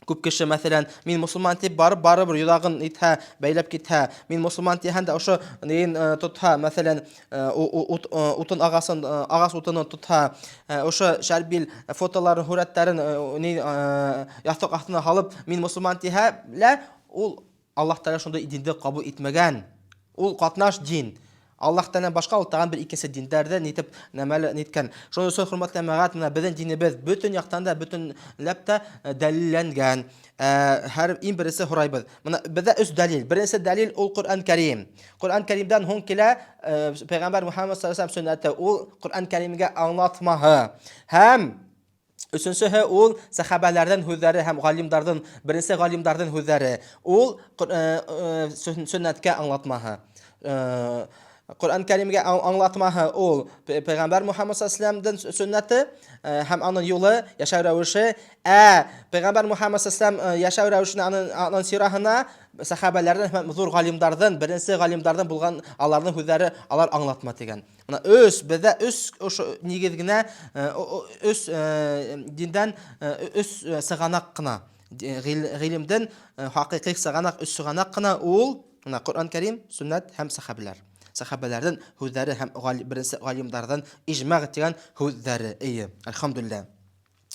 күп кеше, мәсәлән, мин мусульман дип барып, барыбер йодагын итһә, бәйләп китһә, мин мусульман дигән дә ошо неен э, тотһа, мәсәлән, э, утын агасын, агас утынын тотһа, Ошо Шәрбил фотоларын, һүрәтләрен ни ястык астына салып, мин мусульман диһә, лә, ул Аллаһ Тәгалә шундый динде кабул итмәгән. Ул катнаш дин. Аллаһ Тәгаләдән башка ул тагын бер икенче диндәрдә нитеп нәмәле ниткән. Шуның өчен хөрмәтле җәмәгать, менә безнең динебез бөтен яктан да бөтенләп тә дәлилләнгән. Һәр иң беренче һорайбыз. Менә бездә өч дәлил. Беренче дәлил ул Коръән Кәрим. Коръән Кәримдән һуң килә Пәйгамбәр Мухаммад саллаллаху алейһи сөннәте, ул Коръән Кәримгә аңлатмаһы. Һәм өченчеһе ул сәхабәләрдән һүзләре һәм галимдардан, беренче галимдардан һүзләре. Ул сөннәткә аңлатмаһы. Коръән Кәримгә аңлатмаһы ул Пәйгамбәр Мухаммад саллаллаху алейһи вәсәлләмдән сөннәте һәм аның юлы, яшәү рәвеше. Ә Пәйгамбәр Мухаммад саллаллаху алейһи вәсәлләм яшәү рәвешенә, аның аның сираһына сәхабәләрдән һәм зур галимдардан, беренче галимдардан булган аларның һүзләре, алар аңлатма дигән. Менә өч, бездә өч ошо нигез генә, өч диндән өч сыганак кына. Гыйлемдән хакыйкый сыганак өч сыганак кына ул менә Коръән Кәрим, сөннәт һәм сәхабәләр. Сәхабәләрдән һүзләре һәм беренче галимдардан иҗмаг дигән һүзләре. Әйе, әлхәмдүлилләһ.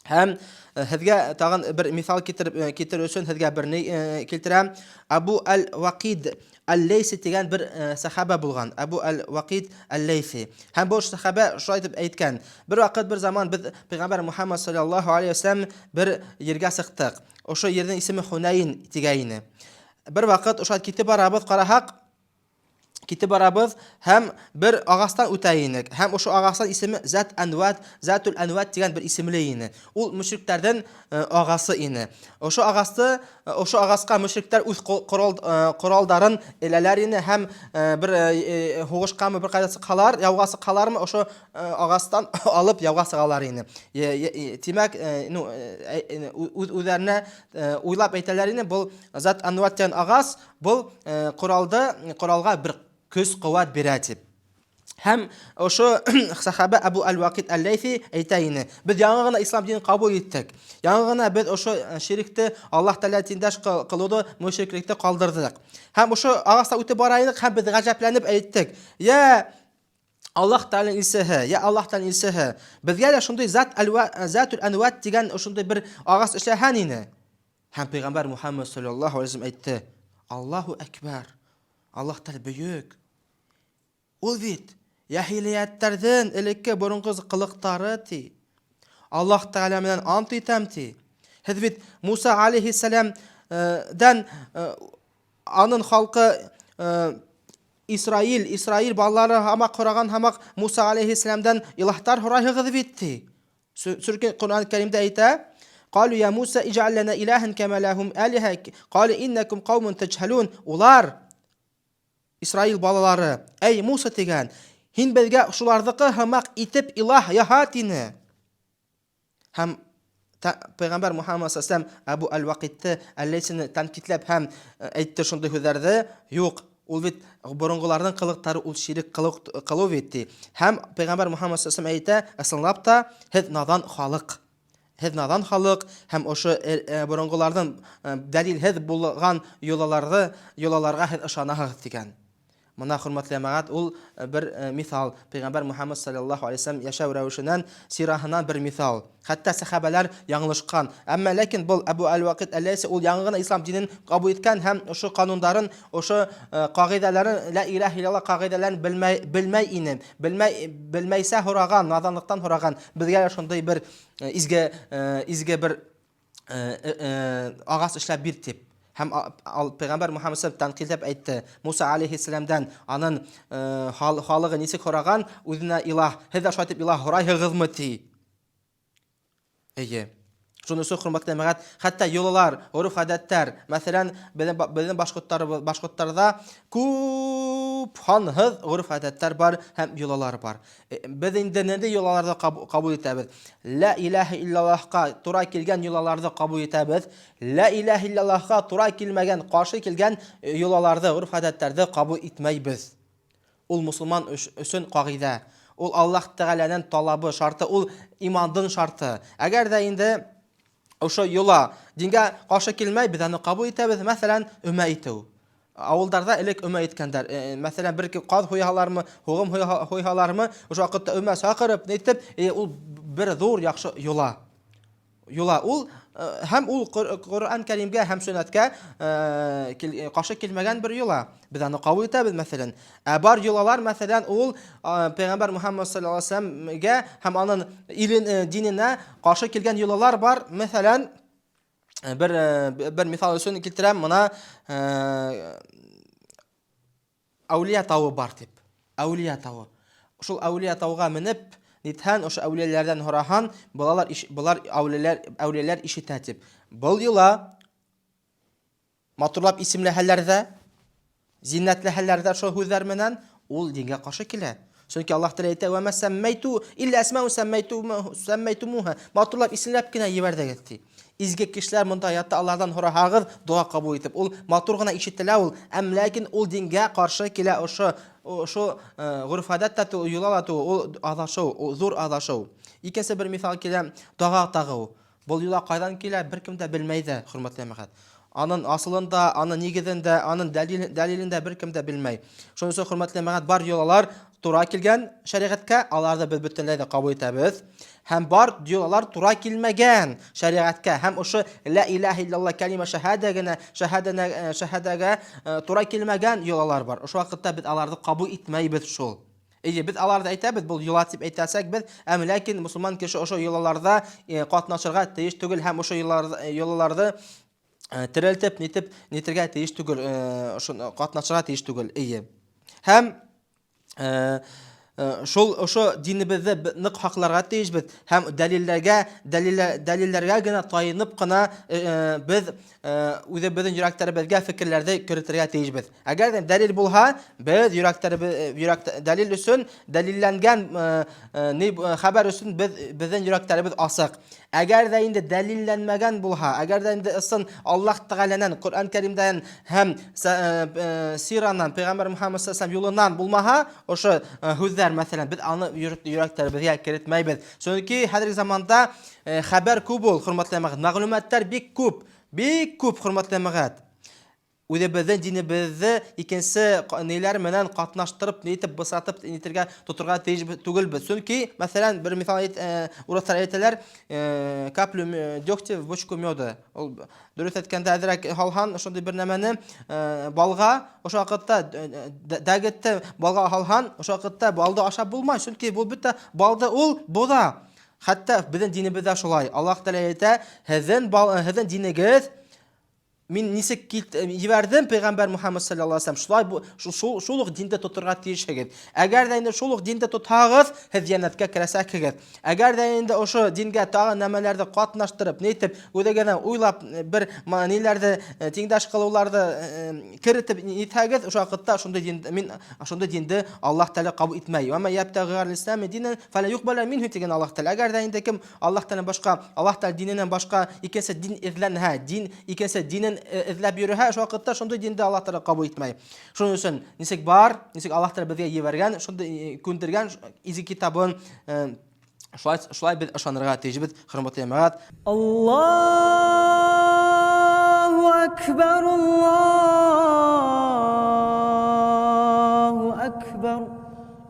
Һәм э, һеҙгә тағын бер миҫал китереп э, китерер өсөн һеҙгә бер ни э, килтерәм. Абу аль-Вакид аль-Лейси дигән бер сәхабә булган. Абу аль-Вакид аль-Лейси. Һәм бу сәхабә шулай дип әйткән. Бер вакыт, бер заман без пәйгамбәр Мухаммад саллаллаһу алейһи вәсәлләм бер ергә чыктык. Ошо ернең исеме Хунайн дигәйне. Бер вакыт ошо китеп барабыз, караһак, китеп барабыз һәм бер агастан үтә инек. Һәм ошо агастан исеме Зат Анват, Затул Анват дигән бер исемле ине. Ул мөшрикләрдән э, агасы ине. Ошо агасты, э, ошо агаска мөшрикләр үз корал э, коралдарын эләләр ине һәм бер һугышкамы бер кайда чыкалар, яуга чыкалармы, ошо агастан алып яуга чыгалар ине. Тимәк, ну, үз үзләренә уйлап әйтәләр ине, бу Зат Анват дигән агас Был э, коралды, коралга бер көс куәт бирә дип. Һәм ошо сахаба Абу Аль-Вакид Аль-Ләйфи әйтә ине. Без яңа гына ислам динен кабул иттек. Яңа гына без ошо э, ширкте Аллаһ Тәгалә тиңдәш кылуды, мөшриклекте калдырдык. Һәм ошо агачта үтеп бара идек һәм без гаҗәпләнеп әйттек. Я Аллаһ Тәгаләнең илчеһе, я Аллаһ Тәгаләнең илчеһе, безгә дә шундый зат аль затул анват дигән ошондый бер агач эшләһән ине. Һәм пәйгамбәр Мухаммад саллаллаһу алейһи вәсәлләм әйтте: Аллаһу әкбәр. Аллаһ Тәгалә бөек. Ул бит Йәһилиәттәрҙең элекке боронғо ҡылыҡтары, ти. Аллаһ Тәғәлә менән ант итәм, ти. Һеҙ бит Муса алейһиссәләмдән анын халҡы Исраил, Исраил балалары һамаҡ һораған һамаҡ Муса алейһиссәләмдән илаһтар һорайһығыҙ бит, ти. Сөнки Ҡөрьән Кәримдә әйтә: "Ҡалу я Муса иджәл ләнә илаһан кәмә ләһум алиһа, ҡалу иннәкум ҡаумун тәҗһәлун." Улар Исраил балалары, әй Муса тигән, һин беҙгә шуларҙыҡы һымаҡ итеп илаһ яһа тине. Һәм Пәйғәмбәр Мухаммад саллаллаху Әбу Әл-Ваҡитты Әл-Ләйсине тәнҡитләп һәм әйтте шундай һүҙҙәрҙе, юҡ, ул бит боронғоларҙың ҡылыҡтары ул ширек ҡылыу бит ти. Һәм Пәйғәмбәр Мухаммад саллаллаху әйтә, ысынлап та һеҙ наҙан халыҡ. Һеҙ наҙан халыҡ һәм ошо боронғоларҙың дәлилһеҙ булған йолаларҙы йолаларға һеҙ ышанаһығыҙ тигән. Мына, хөрмәтле йәмәғәт, ул бер миҫал. Пәйғәмбәр Мөхәммәд саллаллаһу алейһи вәсәлләм йәшәү рәүешенән, сираһынан бер миҫал. Хәтта сәхәбәләр яңылышҡан. Әммә ләкин был Әбу Әл-Ваҡид Әл-Ләйси ул яңы ғына ислам динен ҡабул иткән һәм ошо ҡанундарын, ошо ҡағиҙәләрен, лә илаһ илляллаһ ҡағиҙәләрен белмәй, белмәй ине. Белмәй, белмәйсә һораған, наҙанлыҡтан һораған. Беҙгә лә шундай бер изге, изге бер ағас эшләп бир дип. Һәм пәйғәмбәр Мухаммад саллаллаху тәнҡитләп әйтте. Муса алейһиссәләмдән анын халыҡы нисек һораған, үҙенә илаһ, һеҙ дә шулай итеп илаһ һорайһығыҙмы ти. Эйе. Шуның өсөн, хөрмәтле йәмәғәт, хәтта йолалар, гореф-ғәҙәттәр, мәҫәлән, беҙҙең беҙҙең башҡорттарыбыҙ, башҡорттарҙа күп һанһыҙ гореф-ғәҙәттәр бар һәм йолалар бар. Беҙ инде ниндәй йолаларҙы ҡабул итәбеҙ? Лә иләһә иллаллаһҡа тура килгән йолаларҙы ҡабул итәбеҙ. Лә иләһә иллаллаһҡа тура килмәгән, ҡаршы килгән йолаларҙы, гореф-ғәҙәттәрҙе ҡабул итмәйбеҙ. Ул мосолман өсөн ҡағиҙә. Ул Аллаһ Тәғәләнең талабы, шарты, ул имандың шарты. Әгәр ҙә инде ошо йола дингә каршы килмәй, без аны кабул итәбез. Мәсәлән, өмә итеү. Авылдарда элек өмә иткәндәр. Мәсәлән, бер каз һуйһалармы, һуғым һуйһалармы, ошо вакытта өмә чакырып, нитеп, ул бер зур яхшы йола. Йола ул һәм ул Коръән Кәримгә һәм сөннәткә каршы килмәгән бер йола. Без аны кабул итәбез, мәсәлән. Ә бар йолалар, мәсәлән, ул Пәйгамбәр Мухаммад саллаллаху алейһи вәсәлләмгә һәм аның илен, диненә каршы килгән йолалар бар. Мәсәлән, бер бер мисал өчен китерәм, мына Әүлия тавы бар дип. Әүлия тавы. Шул әүлия тауга менеп, нитһән, ошо әүлияләрдән һораһан, балалар болар әүлияләр әүлияләр ишетә дип. Был йола матурлап исемләһәләр дә, зиннәтләһәләр дә шул һүҙҙәр менән, ул дингә каршы килә. Чөнки Аллаһ Тәгалә әйтә: "Ва ма сәммәйту илля әсмау сәммәйту сәммәйтумуха." Матурлап исемләп кенә ебәрҙегеҙ ти. Изге кешеләр монда ята, алардан һораһағыҙ, дога кабул итеп. Ул матур гына ишетелә ул, әм ләкин ул дингә каршы килә ошо ошо гореф-гадәт тә түгел, йола ла түгел, ул аҙашыу, ул зур аҙашыу. Икенсе бер миҫал килә, дага тагыу. Был йола кайдан килә, беркем дә белмәй дә, хөрмәтле җәмәгать. Анын асылын да, анын нигезен дә, анын дәлил, дәлилен дә беркем дә белмәй. Шуның өчен, хөрмәтле җәмәгать, бар йолалар тура килгән шәригатькә, аларны без бөтенләй дә кабул итәбез. Һәм бар йолалар тура килмәгән шәригатькә һәм ошо лә илаһа иллаллаһ кәлимә шәһадә генә, шәһадәнә, шәһадәгә тура килмәгән йолалар бар. Ошо вакытта без аларны кабул итмәйбез шул. Әйе, без аларны әйтәбез, был йола дип әйтәсәк без, әм ләкин мусульман кеше ошо йолаларда катнашырга тиеш түгел һәм ошо йолаларны терелтеп, нитеп, нитергә тиеш түгел, ошо катнашырга тиеш түгел. Әйе. Һәм шул ошо динебеҙҙе ныҡ һаҡларға тейешбеҙ һәм дәлилләргә дәлилләргә генә тайынып ҡына беҙ үҙебеҙҙең йөрәктәребеҙгә фекерләрҙе керетергә тейешбеҙ. Әгәр ҙә дәлил булһа, беҙ йөрәктәребеҙ йөрәк дәлил өсөн дәлилләнгән ни хәбәр өсөн беҙ беҙҙең йөрәктәребеҙ асыҡ. Әгәр ҙә инде дәлилләнмәгән булһа, әгәр ҙә инде ысын Аллаһ Тәгаләнән, Ҡөрьән Кәримдән һәм сиранан, Пәйғәмбәр Мөхәммәд саллаллаһу алейһи юлынан булмаһа, ошо һүҙҙәр, мәҫәлән, беҙ аны йөрәктәребеҙгә керетмәйбеҙ. Сөнки хәҙерге заманда хәбәр күп ул, хөрмәтле җәмәгать, мәгълүматтар бик күп, бик күп, хөрмәтле җәмәгать. Үҙебеҙҙең динебеҙҙе икенсе ниләр менән ҡатнаштырып, нитеп, бысратып нитергә тоторға тейеш түгелбеҙ. Сөнки, мәҫәлән, бер миҫал әйт, урыҫтар әйтәләр, каплю дегтя в бочку меда. Ул дөрөҫ әйткәндә, әҙерәк һалһан ошондай бер нәмәне балға, ошо ваҡытта дәгетте балға һалһан, ошо ваҡытта балды ашап булмай, сөнки был бөтә балды ул боҙа. Хәтта беҙҙең динебеҙҙә шулай. Аллаһ Тәғәлә әйтә, һеҙҙең һеҙҙең динегеҙ мин нисек ебәрҙем пәйғәмбәр Мухаммад саллаллаху алейһи шулай шул, шул уҡ динде тоторға тейешһегеҙ. Әгәр ҙә инде шул уҡ динде тотһағыҙ, һеҙ йәннәткә керәсәкһегеҙ. Әгәр ҙә инде ошо дингә тағы нәмәләрҙе ҡатнаштырып, нитеп, үҙегеҙҙән уйлап бер ниләрҙе тиңдәш ҡылыуларҙы керетеп нитһәгеҙ, ошо ваҡытта шундай дин, мин шундай динде Аллаһ Тәғәлә ҡабул итмәй. Ва ма ябтағи ғайрал-ислами динән фәлә юҡбәлә минһу тигән Аллаһ Тәғәлә. Әгәр ҙә инде кем Аллаһ Тәғәләнән башҡа, Аллаһ Тәғәлә диненән башҡа икенсе дин эҙләнһә, дин икенсе динен эҙләп йөрөһә, ошо ваҡытта шундай динде Аллаһ Тәғәлә ҡабул итмәй. Шуның өсөн нисек бар, нисек Аллаһ Тәғәлә беҙгә ебәргән, шундай күндергән изге китабын шулай, шулай беҙ ышанырға тейешбеҙ, хөрмәтле йәмәғәт. Аллаһу әкбәр, Аллаһу әкбәр.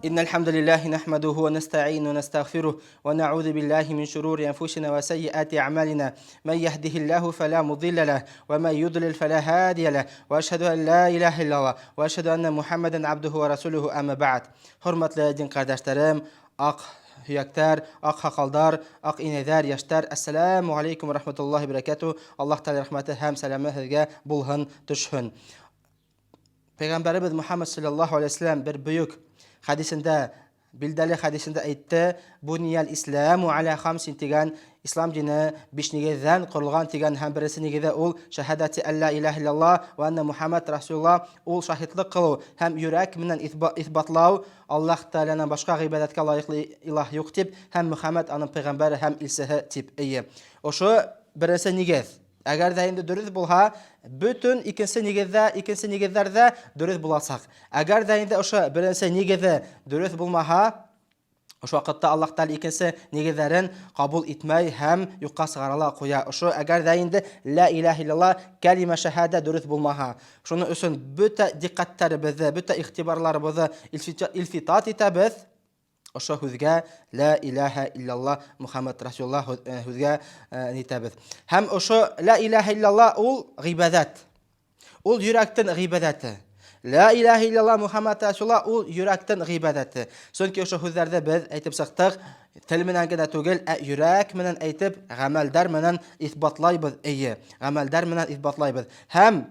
إن الحمد لله نحمده ونستعينه ونستغفره ونعوذ بالله من شرور أنفسنا وسيئات أعمالنا من يهده الله فلا مضل له ومن يضلل فلا هادي له وأشهد أن لا إله إلا الله وأشهد أن محمدا عبده ورسوله أما بعد. Хөрмәтле дин ҡәрҙәштәрем, аҡ һөйәктәр, аҡ һаҡалдар, аҡ инәйҙәр, йәштәр, әссәләмү алейкум ва рахматуллаһи бәрәкәтү. Аллаһ Тәғәлә рәхмәте һәм сәләме һеҙгә булһын, төшһөн. Пәйғәмбәребеҙ Мухаммад саллаллаһу алейһи вәсәләм бер бөйөк хәдисендә, билдәле хәдисендә әйтте, Буниял исламу аля хамсин тигән, ислам дине биш нигеҙҙән ҡоролған тигән, һәм беренсе нигеҙе ул шәһәдәти әллә илаһ иллаллаһ ва анна Мухаммад расулуллаһ, ул шаһитлыҡ ҡылыу һәм йөрәк менән иҫбатлау Аллаһ Тәғәләнән башҡа ғибәҙәткә лайыҡлы илаһ юҡ тип, һәм Мөхәммәд аның пәйғәмбәре һәм илсеһе тип. Эйе, ошо беренсе нигеҙ. Әгәр ҙә инде дөрөҫ булһа, бөтөн икенсе нигеҙҙә, икенсе нигеҙҙәрҙә дөрөҫ буласаҡ. Әгәр ҙә инде ошо беренсе нигеҙе дөрөҫ булмаһа, ошо ваҡытта Аллаһ Тәғәлә икенсе нигеҙҙәрен ҡабул итмәй һәм юҡҡа сығара ла ҡуя. Ошо әгәр ҙә инде лә илаһ иллаллаһ кәлимә шәһәдә дөрөҫ булмаһа. Шуның өсөн бөтә диҡҡәттәребеҙҙе, бөтә иғтибарларыбыҙҙы илфитат итәбеҙ ошо һүҙгә, лә илаһә иллаллаһ Мухаммад расулуллаһ һүҙгә нитәбеҙ. Һәм ошо лә илаһә иллаллаһ ул ғибәҙәт. Ул йөрәктең ғибәҙәте. Лә илаһә иллаллаһ Мухаммад расулуллаһ ул йөрәктең ғибәҙәте. Сөнки ошо һүҙҙәрҙе беҙ әйтеп сыҡтыҡ, тел менән генә түгел, ә йөрәк менән әйтеп, ғәмәлдәр менән иҫбатлайбыҙ, эйе, ғәмәлдәр менән иҫбатлайбыҙ. Һәм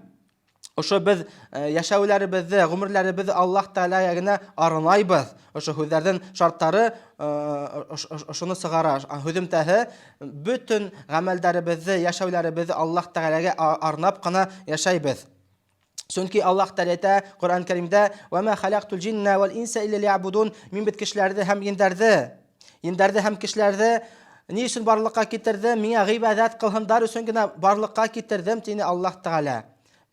ошо беҙ йәшәүләребеҙҙе, ғүмерләребеҙҙе Аллаһ Тәғәләгә генә арнайбыҙ. Ошо һүҙҙәрҙең шарттары ошоно сығара. Һөҙөмтәһе бөтөн ғәмәлдәребеҙҙе, йәшәүләребеҙҙе Аллаһ Тәғәләгә арнап ҡына йәшәйбеҙ. Сөнки Аллаһ Тәғәлә әйтә Ҡөрьән Кәримдә: "Ва ма халаҡтул джинна вал инса илля лиябудун". Мин бит кешеләрҙе һәм ендәрҙе, ендәрҙе һәм кешеләрҙе ни өсөн барлыҡҡа китерҙем? Миңә ғибәҙәт ҡылһындар өсөн генә барлыҡҡа китерҙем, тине Аллаһ Тәғәлә.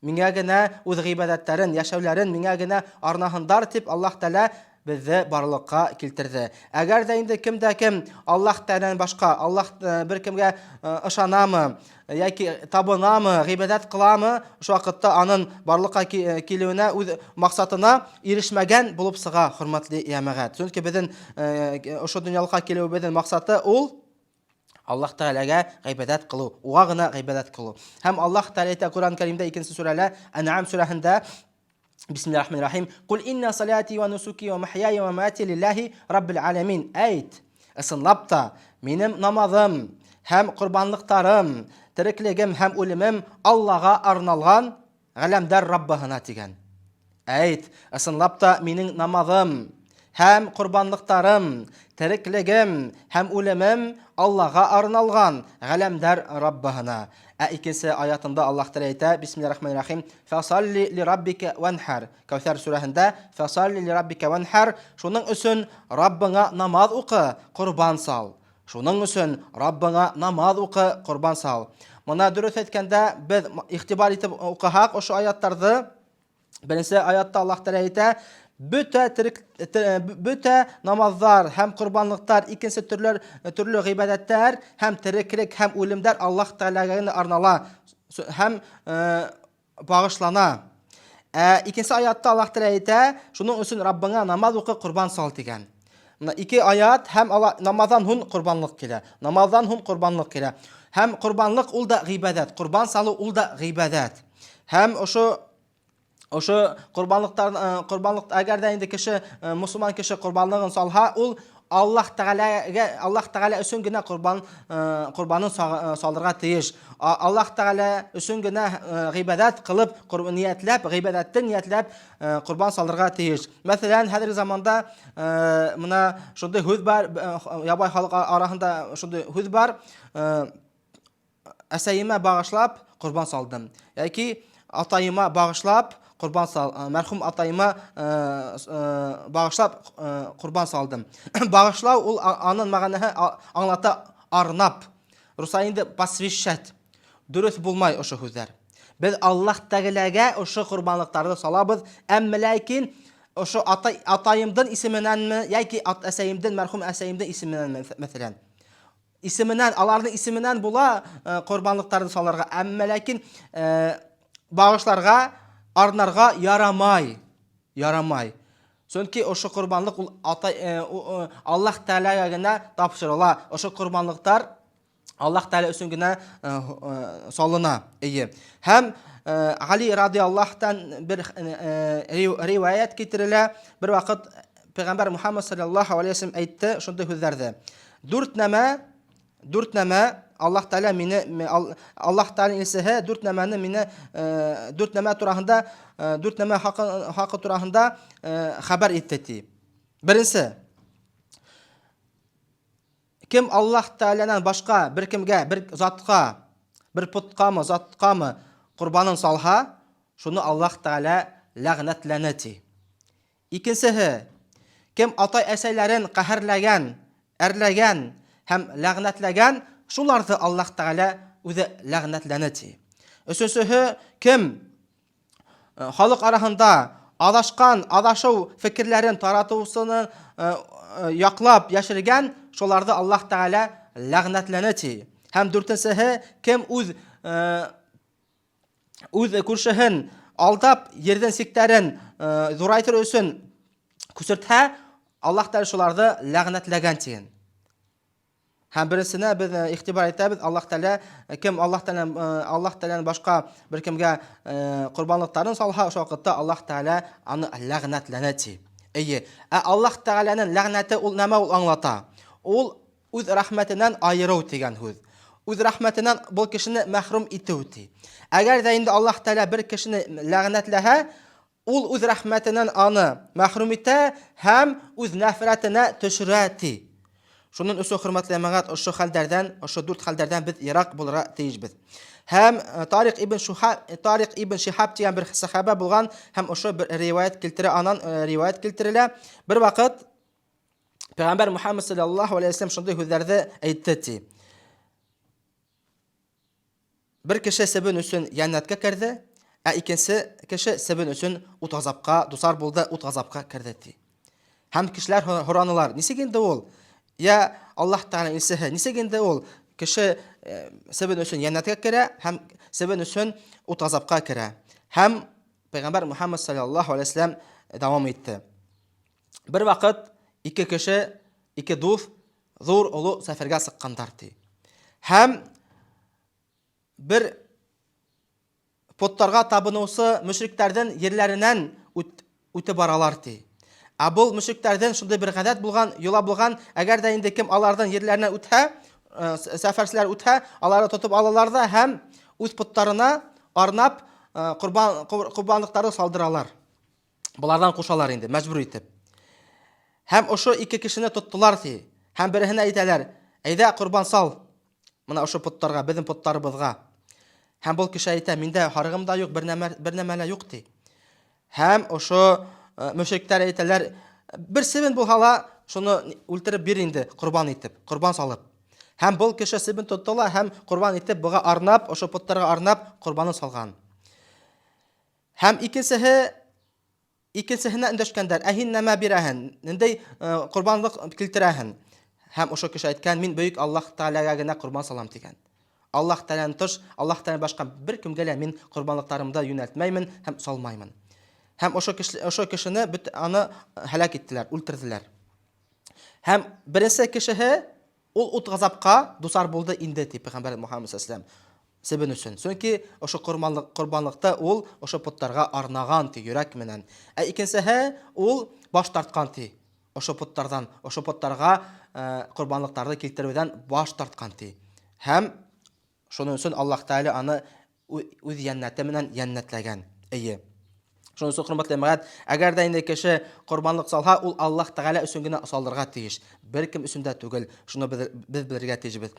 Миңә генә үҙ ғибәҙәттәрен, йәшәүләрен миңә генә арнаһындар тип Аллаһ Тәғәлә беҙҙе барлыҡҡа килтерҙе. Әгәр ҙә инде кем дә кем Аллаһ Тәғәләнән башҡа, Аллаһ бер кемгә ышанамы, йәки табынамы, ғибәҙәт ҡыламы, ошо ваҡытта аның барлыҡҡа килеүенә, үҙ маҡсатына ирешмәгән булып сыға, хөрмәтле йәмәғәт. Сөнки беҙҙең ошо донъялыҡҡа килеүебеҙҙең маҡсаты ул Аллаһ Тәғәләгә ғибәҙәт ҡылыу, уға ғына ғибәҙәт ҡылыу. Һәм Аллаһ Тәғәлә әйтә Ҡөрьән Кәримдә икенсе сүрәлә, Әнғам сүрәһендә, Бисмиллахир-рахманир-рахим. Кул инна салати ва нусуки ва махьяя ва мамати лиллахи раббил аламин. Әйт, ысынлап та минең намаҙым һәм ҡорбанлыҡтарым, тереклегем һәм үлемем Аллаға арналған ғәләмдәр Раббыһына тигән. Әйт, ысынлап та минең намаҙым һәм ҡорбанлыҡтарым, тереклегем һәм үлемем Аллаға арналған ғәләмдәр Раббыһына. Ә икенсе аятында Аллаһ Тәғәлә әйтә, Бисмиллахир-рахманир-рахим, Фасалли ли раббика ванхар. Кәүҫәр сүрәһендә Фасалли ли раббика ванхар, шуның өсөн Раббыңа намаҙ уҡы, ҡорбан сал. Шуның өсөн Раббыңа намаҙ уҡы, ҡорбан сал. Мына дөрөҫ әйткәндә, беҙ иғтибар итеп уҡыһаҡ ошо аяттарҙы, беренсе аятта Аллаһ Тәғәлә әйтә, бөтә терек, бөтә намаҙҙар һәм ҡорбанлыҡтар, икенсе төрлөр, төрлө ғибәҙәттәр һәм тереклек һәм үлемдәр Аллаһ Тәғәләгә генә арнала. Һәм Багышлана. Ә икенсе аятта Аллаһ Тәгалә әйтә, шуның өчен Раббыңа намаз укы, корбан сал дигән. Менә ике аят һәм ала намаздан һун корбанлык килә. Намаздан һун корбанлык килә. Һәм корбанлык ул да гыйбадәт. Корбан салу ул да гыйбадәт. Һәм ошо Ошо корбанлыктар э, корбанлык әгәр дә инде кеше э, мусульман кеше корбанлыгын салһа, ул Аллаһ Тәгаләгә Аллаһ Тәгалә өчен генә корбан э, корбанын салырга тиеш. Аллаһ Тәгалә өчен генә гыйбадәт кылып, ниятләп, гыйбадәтне ниятләп корбан салырга тиеш. Мәсәлән, хәзерге заманда менә шундый һүз бар, ябай халык арасында шундый һүз бар, Әсәемә багышлап корбан салдым. Яки атаема багышлап корбан сал, э, мәрхүм атаема э, э, багышлап корбан салдым. Багышлау ул аның мәгънәһе аңлата арнап. Руса инде посвящать. Дөрес булмай ошо һүзләр. Без Аллаһ Тәгаләгә ошо корбанлыкларны салабыз, әмма ләкин ошо атай, атаемдын исеменнәнме яки ат әсәемден, мәрхүм әсәемден исеменнән мәсәлән. Исеменнән, аларның исеменнән була э, корбанлыктарны салырга, әмма ләкин э, багышларга, арнарга ярамай. Ярамай. Чөнки ошо корбанлык ул ата э, Аллаһ Тәгаләгә генә тапшырыла. Ошо корбанлыктар Аллаһ Тәгалә өчен генә салына. Әйе. Һәм Али радиаллаһтан бер риваять китерелә. Бер вакыт Пәйгамбәр Мухаммад саллаллаһу алейһи вәсәлләм әйтте шундый һүзләрде. Дүрт нәмә, дүрт нәмә Аллаһ Тәгалә мине Аллаһ Тәгалә илчеһе дүрт нәмәне мине э, дүрт нәмә турасында э, дүрт нәмә хакы хакы турасында э, хәбәр итте ди. Беренче Кем Аллаһ Тәгаләдән башка бер кемгә, бер затка, бер поткамы, заткамы корбанын салһа, шуны Аллаһ Тәгалә ләгънәтләне ди. Икенчеһе, кем атай-әсәйләрен каһәрләгән, әрләгән һәм ләгънәтләгән, шуларны Аллаһ Тәгалә үзе ләгънәтләне ди. Өченчеһе, кем э, халык арасында адашкан, адашу фикерләрен таратучыны э, э, яклап яшергән, шуларны Аллаһ Тәгалә ләгънәтләне ди. Һәм дүртенчеһе, кем үз үз күршеһен алдап, ерден сиктәрен э, зурайтыр өчен күсертһә, Аллаһ Тәгалә шуларны ләгънәтләгән дигән. Һәм беренчесенә без э, игътибар итәбез, Аллаһ Тәгалә э, кем Аллаһ Тәгалә Аллаһ Тәгаләнең башка бер кемгә корбанлыкларын салһа, ошо вакытта Аллаһ Тәгалә аны ләгънәтләнә ди. Әйе. Ә Аллаһ Тәгаләнең ләгънәте ул нәмә ул аңлата? Ул Үз рәхмәтеннән аеру дигән һүз. Үз рәхмәтеннән был кешене мәхрүм итү ди. Әгәр дә инде Аллаһ Тәгалә бер кешене ләгънәтләһә, ул үз рәхмәтеннән аны мәхрүм итә һәм үз нәфрәтенә төшерә ди. Шуның өчен, хөрмәтле җәмәгать, ошо хәлдәрдән, ошо дүрт хәлдәрдән без ерак булырга тиешбез. Һәм э, Тарик ибн Шуха, Тарик ибн Шихаб дигән бер сахаба булган һәм ошо бер риваять килтерә, анан э, риваять килтерелә. Бер вакыт Пәйгамбәр Мухаммад саллаллаху алейхи вәсәлләм шундый һүзләрде әйтте ти. Бер кеше себен өчен җәннәткә керде, ә икенче кеше себен өчен ут газапка дусар булды, ут газапка керде ти. Һәм кешеләр һоранылар, ничек инде ул? Я Аллаһ Тәгалә илчеһе, ничек инде ул? Кеше э, себен өчен җәннәткә керә һәм себен өчен ут газапка керә. Һәм Пәйгамбәр Мухаммад саллаллаху алейхи вәсәлләм дәвам итте. Бер вакыт ике кеше, ике дус зур олы сәфәргә чыккандар ди. Һәм бер поттарга табынучы мөшрикләрдән ерләреннән үтеп баралар ди. Ә был мөшрикләрдән шундый бер гадәт булган, йола булган, әгәр дә инде кем алардан ерләреннән үтһә, э, сәфәрчеләр үтһә, аларны тотып алалар да һәм үз поттарына арнап э, корбан корбанлыклары салдыралар. Болардан кушалар инде, мәҗбүр итеп. Һәм ошо ике кешене тоттылар ди. Һәм береһенә әйтәләр, әйдә корбан сал. Менә ошо поттарга, безнең поттарыбызга. Һәм был кеше әйтә, миндә һарыгым да юк, бер нәмә, бер нәмә лә юк ди. Һәм ошо э, мөшрикләр әйтәләр, бер себен булһа ла, шуны үлтереп бир инде, корбан итеп, корбан салып. Һәм был кеше себен тотты ла һәм корбан итеп, буга арнап, ошо поттарга арнап, корбанын салган. Һәм икенчеһе икенчеһенә эндәшкәндәр, ә һин нәмә бирәһен, ниндәй э, корбанлык килтерәһен? Һәм ошо кеше әйткән, мин бөек Аллаһ Тәгаләгә генә корбан салам дигән. Аллаһ Тәгаләдән тыш, Аллаһ Тәгаләдән башка бер кемгә лә мин корбанлыктарымды юнәлтмәймен һәм салмаймын. Һәм ошо кеше, ошо кешене бөт аны һәлак иттеләр, үлтерделәр. Һәм беренче кешеһе ул ут газапка дусар булды инде, ди пәйгамбәр Мухаммад саллаллаху алейһи Себен өчен. Чөнки ошо корманлык, корбанлыкты ул ошо потларга арнаган ди йөрәк менән. Ә икенчеһе ул баш тарткан ди. Ошо потлардан, ошо потларга э, корбанлыкларны килтерүдән баш тарткан ди. Һәм шуның өчен Аллаһ Тәгалә аны үз җәннәте менән җәннәтләгән. Әйе. Шуның өчен, хөрмәтле җәмәгать, әгәр дә инде кеше корбанлык салһа, ул Аллаһ Тәгалә өчен генә салырга тиеш. Беркем өчен дә түгел. Шуны без, без белергә тиешбез.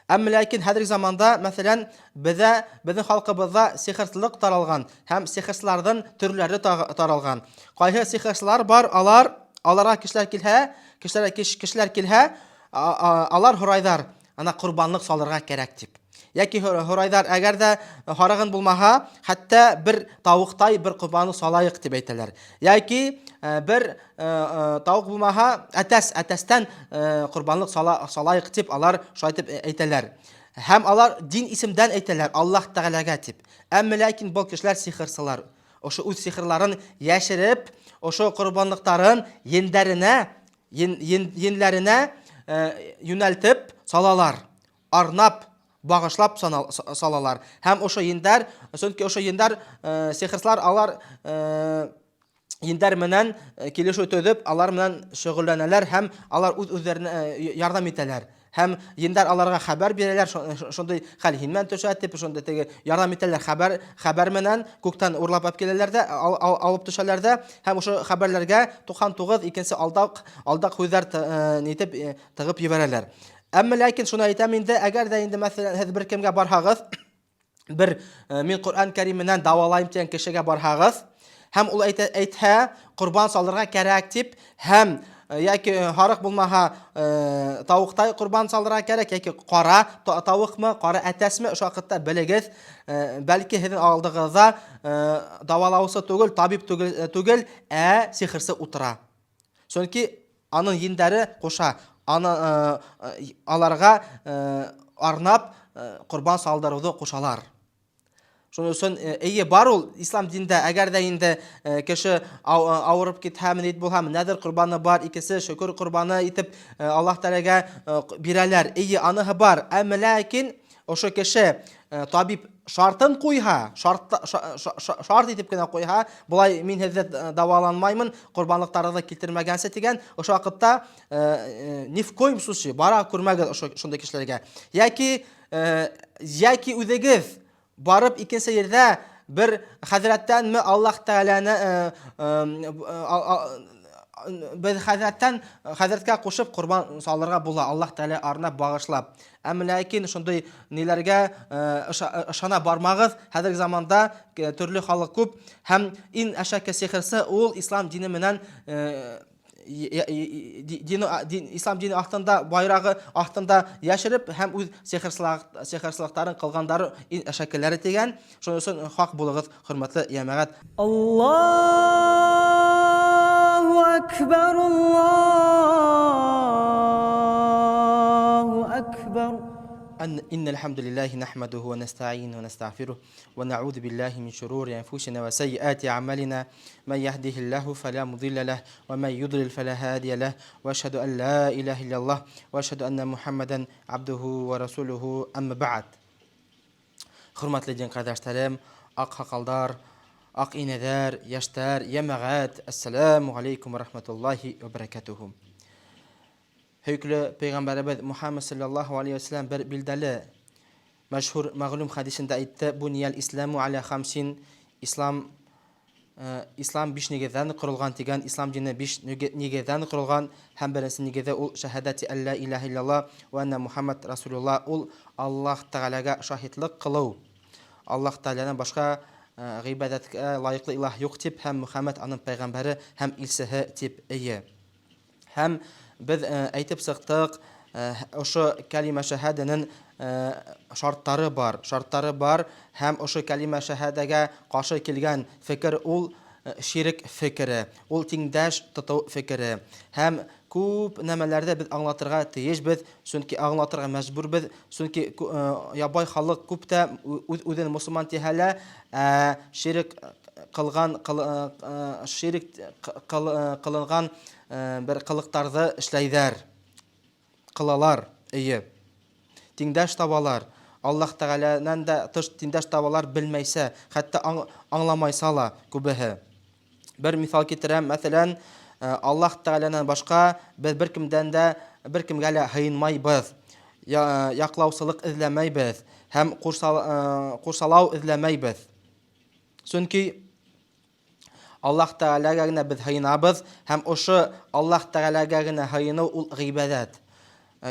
Әмма ләкин хәзерге заманда, мәсәлән, бездә, безнең халкыбызда сихерчылык таралган һәм сихерчыларның төрләре таралган. Кайсы сихерчылар бар, алар аларга кешеләр килһә, кешеләр кешеләр килһә, алар һорайдар, ана корбанлык салырга кирәк дип. Яки һорайдар, әгәр дә һарыгын булмаһа, хәтта бер тавыктай бер корбанлык салайык дип әйтәләр. Яки бер тавык булмаһа, әтәс, әтәстән корбанлык сала, салайык дип алар шулай дип әйтәләр. Һәм алар дин исемдән әйтәләр, Аллаһ Тәгаләгә дип. Әмма ләкин был кешеләр сихырсылар. Ошо үз сихырларын яшереп, ошо корбанлыктарын ендәренә, енләренә юнәлтеп салалар. Арнап, багышлап салалар. Һәм ошо ендәр, чөнки ошо ендәр сихырсылар алар ендәр менән килешү төзеп, алар менән шөгыльләнәләр һәм алар үз-үзләренә ярдәм итәләр. Һәм ендәр аларга хәбәр бирәләр, шундый хәл һиннән төшә дип, шундый теге ярдәм итәләр хәбәр, хәбәр менән күктән урлап алып киләләр дә, алып төшәләр дә һәм ошо хәбәрләргә 99 икенче алдак, алдак сүзләр нитеп тыгып җибәрәләр. Әмма ләкин шуны әйтәм инде, әгәр дә инде мәсәлән һез бер кемгә барһагыз, бер э, мин Коръән Кәрименнән дәвалайм дигән кешегә барһагыз, һәм ул әйтә, әйтһә, корбан салырга кәрәк дип, һәм э, яки э, һарык булмаһа, тавыктай корбан салырга кәрәк, яки кара тавыкмы, кара әтәсме, ошо вакытта белегез, бәлки һезнең алдыгызда дәвалаучы түгел, табиб түгел, түгел, ә сихерче утыра. Чөнки Аның ендәре куша, аны аларга арнап корбан салдыруды кушалар. Шуның өчен әйе бар ул ислам динендә, әгәр дә инде кеше авырып китһәме, нит булһамы, нәзер корбаны бар, икесе шөкер корбаны итеп Аллаһ Тәгаләгә бирәләр. Әйе, аныһы бар. Әмма ләкин ошо кеше табиб шартын куйһа, шарт, шарт итеп кенә куйһа, болай мин һеҙҙе дауаланмаймын, ҡорбанлыҡтарығыҙҙы килтермәгәнсе тигән, ошо ваҡытта ни в коем случае бара күрмәгеҙ ошо шундай кешеләргә. Яки яки үҙегеҙ барып икенсе ерҙә бер хәҙрәттәнме Аллаһ Тәгаләне бер хәҙрәттән хәҙрәткә ҡушып ҡорбан салырға була, Аллаһ Тәгалә арнап багышлап. Әмма ләкин шундый ниләргә ышана бармагыз. Хәзерге заманда төрле халык күп һәм иң әшәке сихерче ул ислам дине менән дин, ислам дине астында байрагы астында яшереп һәм үз сихерчылыкларын кылгандары иң әшәкеләре дигән. Шуның өчен хак булыгыз, хөрмәтле җәмәгать. Аллаһу акбар, Аллаһу акбар. إن الحمد لله نحمده ونستعينه ونستغفره ونعوذ بالله من شرور أنفسنا وسيئات أعمالنا من يهده الله فلا مضل له ومن يضلل فلا هادي له وأشهد أن لا إله إلا الله وأشهد أن محمدا عبده ورسوله أما بعد Хөрмәтле дин кардәшләрем, ак һакалдар, ак инәләр, яшьтәр, йәмәгать, әссәләмү галәйкүм вә рахматуллаһи вә бәрәкәтүһү. Һөйкле пәйгамбәребез Мухаммад саллаллаһу алейһи вә сәлләм бер билдәле мәшһүр мәгълүм хәдисендә әйтте, Буниял исламу аля хамсин, ислам Ислам биш нигездән корылган дигән, ислам дине биш нигездән корылган һәм беренче нигезе ул шәһадәти әллә илаһә иллялла вә әннә Мухаммад расулулла, ул Аллаһ Тәгаләгә шаһитлык кылу, Аллаһ Тәгаләдән башка гыйбадәткә лаеклы илаһ юк дип һәм Мөхәммәд аның пәйгамбәре һәм илчеһе дип, эйе. Һәм без әйтеп чыктык, ошо кәлимә шәһадәнең шартлары бар, шартлары бар һәм ошо кәлимә шәһадәгә каршы килгән фикер ул ширек фикере, ул тиңдәш тоту фикере. Һәм Күп нәмәләрҙе беҙ аңлатырға тейешбеҙ, сөнки аңлатырға мәжбүрбеҙ, сөнки ябай халыҡ күп тә үҙ-үҙен мосолман тиһә лә, ширек ҡылған, ширек ҡылынған бер ҡылыҡтарҙы эшләйҙәр, ҡылалар, эйе. Тиңдәш табалар. Аллаһ Тәғәләнән дә тыш тиңдәш табалар белмәйсә, хәтта аңламайса ла күбеһе. Бер миҫал китерәм, мәҫәлән, Аллаһ Тәғәләнән башҡа беҙ бер кемдән дә, бер кемгә лә һыйынмайбыҙ, яҡлаусылыҡ эҙләмәйбеҙ һәм ҡурсалау эҙләмәйбеҙ. Сөнки Аллаһ Тәғәләгә генә беҙ һыйынабыҙ һәм ошо Аллаһ Тәғәләгә генә һыйыныу ул ғибәҙәт.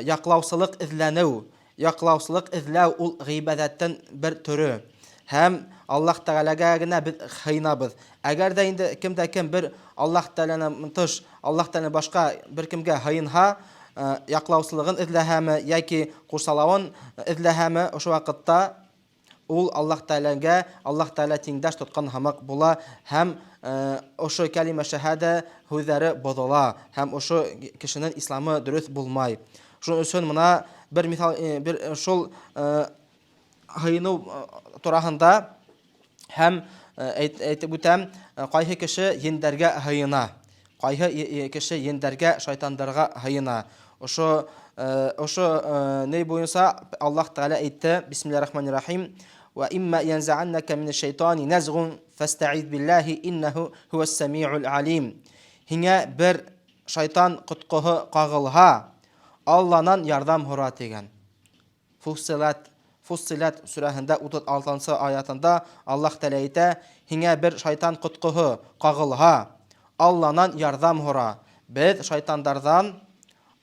Яҡлаусылыҡ эҙләнеү, яҡлаусылыҡ эҙләү ул ғибәҙәттең бер төрө. Һәм Аллаһ Тәғәләгә генә беҙ һыйынабыҙ. Әгәр ҙә инде кем дә кем бер Аллаһ Тәғәләнән тыш, Аллаһ Тәғәләнән башҡа бер кемгә һыйынһа, яҡлаусылығын эҙләһәме йәки ҡурсалауын эҙләһәме, ошо ваҡытта ул Аллаһ Тәғәләгә, Аллаһ Тәғәлә тиңдәш тотҡан һымаҡ була һәм ошо кәлимә шәһәдә һүҙҙәре боҙола һәм ошо кешенең исламы дөрөҫ булмай. Шуның өсөн мына бер миҫал, бер шул һыйыныу тураһында һәм әйтеп үтәм, ҡайһы кеше ендәргә һыйына, ҡайһы кеше ендәргә, шайтандарға һыйына. Ошо ошо ни буйынса Аллаһ Тәғәлә әйтте, бисмиллахир рахманир рахим, ва имма янзааннака минәш шайтани назгун фастаиз биллахи иннаху хуас самиул алим. Һиңә бер шайтан ҡотҡоһо ҡағылһа, Алланан ярҙам һора тигән. Фуссилат, Фуссилат сүрәһендә 36-нсы аятында Аллаһ Тәғәлә әйтә, һиңә бер шайтан ҡотҡоһо ҡағылһа, Алланан ярҙам һора. Беҙ шайтандарҙан,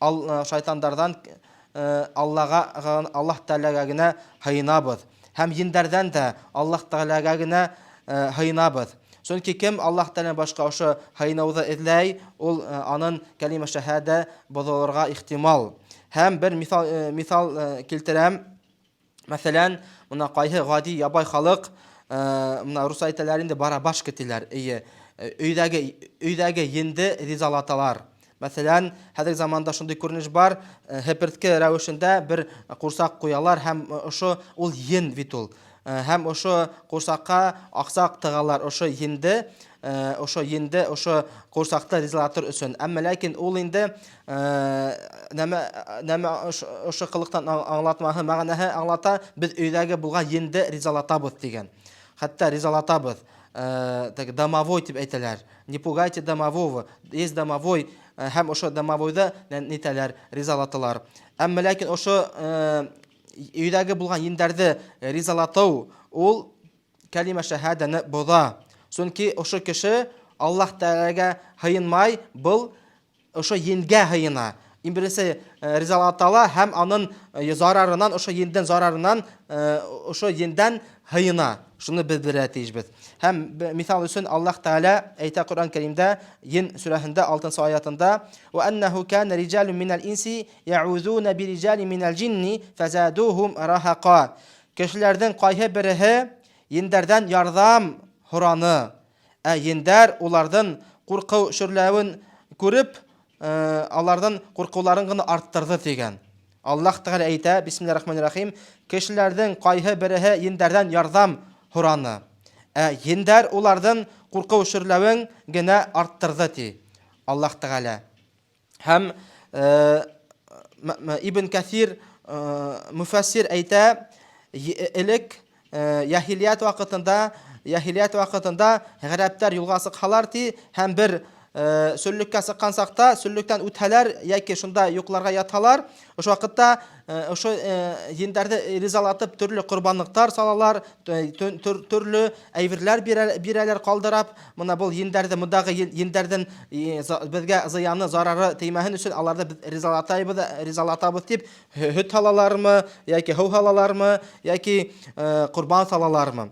шайтандарҙан Аллаға, Аллаһ Тәғәләгә генә һыйынабыҙ. Һәм ендәрҙән дә Аллаһ Тәғәләгә генә һыйынабыҙ. Сөнки кем Аллаһ Тәғәләнән башҡа ошо һыйыныуҙы эҙләй, ул анын кәлимә шәһәдә боҙолорға ихтимал. Һәм бер миҫал килтерәм. Мәҫәлән, мына ҡайһы ғади ябай халыҡ, мына рус әйтәләр инде, барабашка тиләр, эйе, өйҙәге енде ризалаталар. Мәҫәлән, хәҙерге заманда шундай күренеш бар, һепертке рәүешендә бер ҡурсаҡ ҡуялар һәм ошо ул ен бит ул. Һәм ошо ҡурсаҡҡа аҡсаҡ тығалар, ошо енде, ошо енде, ошо ҡурсаҡты ризалатыр өсөн. Әммә ләкин ул инде нәмә ошо ҡылыҡтан аңлатмаһы, мәғәнәһе аңлата, беҙ өйҙәге булған енде ризалатабыҙ тигән. Хәтта ризалатабыҙ. Так, домовой тип әйтәләр. Не пугайте домового. Есть домовой, һәм ошо домовойҙы нитәләр, ризалаталар. Әммә ләкин ошо өйҙәге булған ендәрҙе ризалатыу ул кәлимә шәһәдәне боҙа. Сөнки ошо кеше Аллаһ Тәғәләгә һыйынмай, был ошо енгә һыйына. Иң беренсе ризалата ла һәм анын зарарынан, ошо ендән зарарынан, ошо ендән һыйына. Шуны беҙ белергә тейешбеҙ. Һәм миҫал өсөн Аллаһ Тәғәлә әйтә Ҡөрьән Кәримдә, Ен сүрәһендә 6-нсы аятында: "Ва аннаху кана риҗалун минал инси яъузуна бириҗалин минал җинни фазадухум рахака." Кешеләрҙең ҡайһы береһе ендәрҙән ярҙам һораны. Ә ендәр уларҙың ҡурҡыу шөрләүен күреп, аларҙың ҡурҡыуларын ғына арттырҙы тигән. Аллаһ Тәғәлә әйтә, бисмиллахир рахманир рахим, кешеләрҙең ҡайһы береһе ендәрҙән ярҙам һораны. Ә ендәр уларҙың ҡурҡыу шөрләүен генә арттырҙы ти Аллаһ Тәғәлә. Һәм Ибн Кәҫир, мөфәссир әйтә, элек, яһилиәт ваҡытында ғәрәптәр юлға сыҡһалар ти, һәм бер сөллөккә сыҡҡан саҡта сөллөктән үтһәләр йәки шунда йоҡларға ятһалар, ошо ваҡытта, ошо ендәрҙе ризалатып төрлө ҡорбанлыҡтар салалар, төрлө әйберләр бирәләр ҡалдырап. Мына был ендәрҙе, мындағы ендәрҙең, беҙгә зыяны, зарары теймәһен өсөн аларҙы беҙ ризалатабыҙ тип һөт һалалармы, йәки һыу һалалармы, йәки ҡорбан салалармы.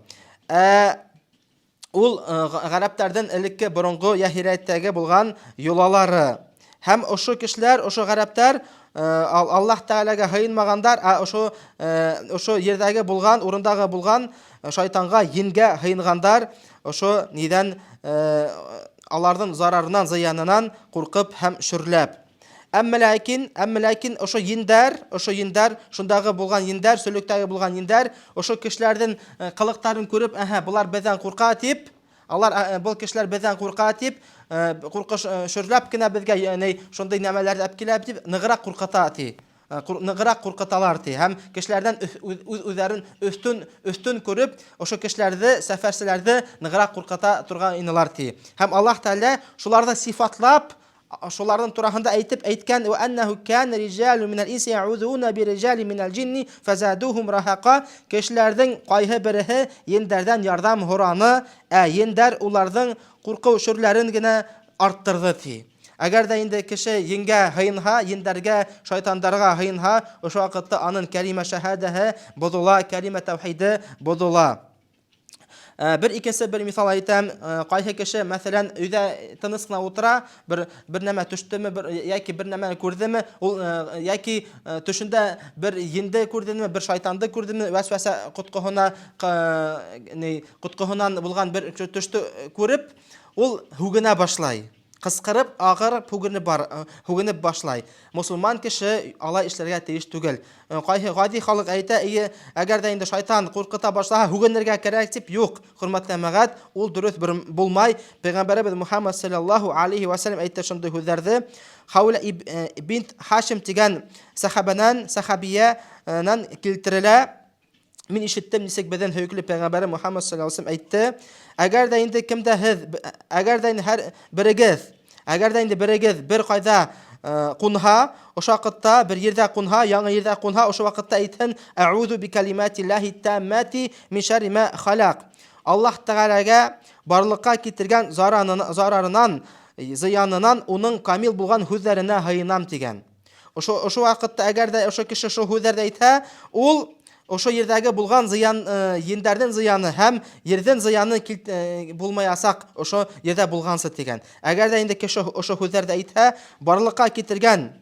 Ул ғәрәптәрҙең элекке боронғо йәһилиәттәге булған йолалары. Һәм ошо кешеләр, ошо ғәрәптәр, Аллаһ Тәғәләгә һыйынмағандар, ә ошо ерҙәге булған, урындағы булған шайтанға, енгә һыйынғандар, ошо нидән, аларҙың зарарынан, зыянынан ҡурҡып һәм шөрләп. Әммә ләкин, әммә ләкин ошо ендәр, ошо ендәр, шундагы булган ендәр, сөллөктәге булган ендәр, ошо кешеләрнең кылыктарын күреп, әһә, болар бездән курка дип, алар был кешеләр бездән курка дип, куркыш шөрләп кенә безгә, ягъни шундый нәмәләрне алып килә дип, ныграк куркыта ди. Ныграк куркыталар ди. Һәм кешеләрдән үз үзләрен өстен өстен күреп, ошо кешеләрне, сәфәрчеләрне ныграк куркыта торган инелар ди. Һәм Аллаһ Тәгалә шуларны сифатлап, шуларның тураһында әйтеп әйткән: "Ва аннаху кана риҗалу минал инси я'узуна би риҗали минал җинни фазадухум рахака". Кешеләрнең кайһы береһе ендәрдән ярдәм һораны, ә ендәр уларның курку шөрләрен генә арттырды ди. Әгәр дә инде кеше енгә һыйынһа, ендәргә, шайтандарга һыйынһа, ошо вакытта анын кәлимә шәһадәһе бозыла, кәлимә тәүхиде бозыла. Бер икенче бер мисал әйтәм, кайсы кеше, мәсәлән, өйдә тыныч кына утыра, бер бер нәмә төштеме, бер яки бер нәмә күрдеме, ул яки төшендә бер енде күрдеме, бер шайтанды күрдеме, вәсвәсә коткыһына, ни, коткыһынан булган бер төштө күреп, ул һүгенә башлай. Кыскырып, агырып һүгенеп бар, һүгенеп башлай. Мусульман кеше алай эшләргә тиеш түгел. Кайсы гади халык әйтә, ие, әгәр дә инде шайтан куркыта башласа, һүгенергә кирәк дип, юк, хөрмәтле җәмәгать, ул дөрес бер булмай. Пәйгамбәребез Мухаммад саллаллаһу алейхи ва саллям әйтте шундый һүзләрде. Хаула бинт Хашим дигән сахабанан, сахабиянан килтерелә. Мин ишеттем, ничек безнең һөйөкле пәйгамбәре Мухаммад саллаллаһу алейһи ва саллям әйтте: әгәр дә инде кемдә һез, әгәр дә инде һәр берегез, әгәр дә инде берегез бер кайда кунһа, ошо вакытта бер ердә кунһа, яңа ердә кунһа, ошо вакытта әйтһен: "Әгъузу бикалиматиллаһи таммати мин шарри ма халак". Аллаһ Тәгаләгә барлыкка китергән зарарынан, зыянынан уның камил булган һүзләренә һыйынам дигән. Ошо ошо вакытта әгәр дә ошо кеше шул һүҙҙәрҙе әйтһә, ул ошо ерҙәге булған зыян, ендәрҙең зыяны һәм ерҙең зыяны булмаясаҡ ошо ерҙә булғансы тигән. Әгәр дә инде кеше ошо һүҙҙәрҙе әйтһә, барлыҡҡа китергән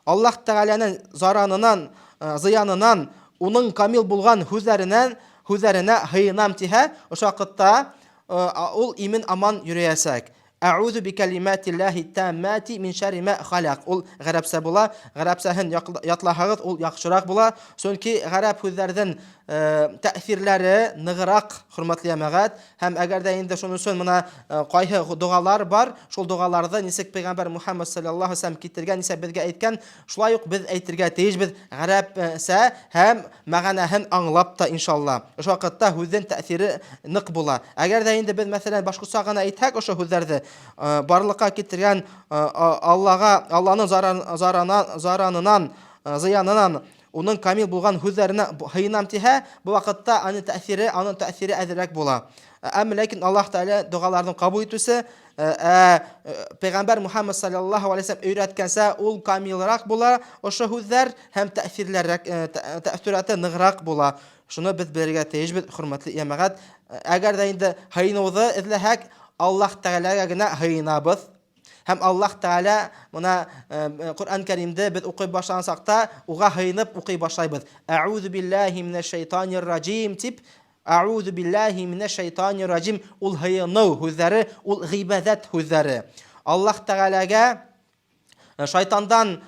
Аллаһ Тәғәләнең заранынан, зыянынан уның камил булған һүҙҙәренән һүҙҙәренә һыйынам тиһә, ошо ваҡытта ул имен аман йөрөйәсәк. Әгъузу бикәлимәтилләһи таммати мин шәрри ма халяк. Ул гарәпсә була. Гарәпсәһен ятлаһагыз, ул яхшырак була. Чөнки гарәп һүҙҙәрҙең тәэҫирләре ныгырак, хөрмәтле җәмәгать. Һәм әгәр дә инде шуның өчен менә кайһы догалар бар, шул догаларҙы нисек пәйгамбәр Мухаммад саллаллаһу алейһи вәсәлләм китергән, нисек безгә әйткән, шулай ук без әйтергә тиешбез гарәпсә һәм мәгънәһен аңлап та, иншалла. Ошо вакытта һүҙҙең тәэҫире ныҡ була. Әгәр дә инде беҙ, мәҫәлән, башҡортса ғына әйтһәк ошо һүҙҙәрҙе, барлыҡҡа китергән Аллаға, Алланың заранынан, зыянынан уның камил булған һүҙҙәренә һыйынам тиһә, был ваҡытта аның тәэҫире, аның тәэҫире әҙерәк була. Әммә ләкин Аллаһ Тәғәлә доғаларҙы ҡабул итеүсе, пәйғәмбәр Мухаммад саллаллаһу алейһи вәсәлләм өйрәткәнсә, ул камилыраҡ була ошо һүҙҙәр һәм тәэҫирләрәк, тәэҫүрәте нығыраҡ була. Шуны беҙ белергә тейешбеҙ, хөрмәтле йәмәғәт. Әгәр ҙә инде һыйыныуҙы эҙләһәк, Аллаһ Тәғәләгә генә һыйынабыҙ. Һәм Аллаһ Тәғәлә мына Ҡөрьән Кәримде беҙ уҡый башлаған саҡта уға һыйынып уҡый башлайбыҙ. Әғүҙу биллаһи минәш шайтанир раҗим тип, Әғүҙу биллаһи минәш шайтанир раҗим, ул һыйыныу һүҙҙәре, ул ғибәҙәт һүҙҙәре. Аллаһ Тәғәләгә шайтандан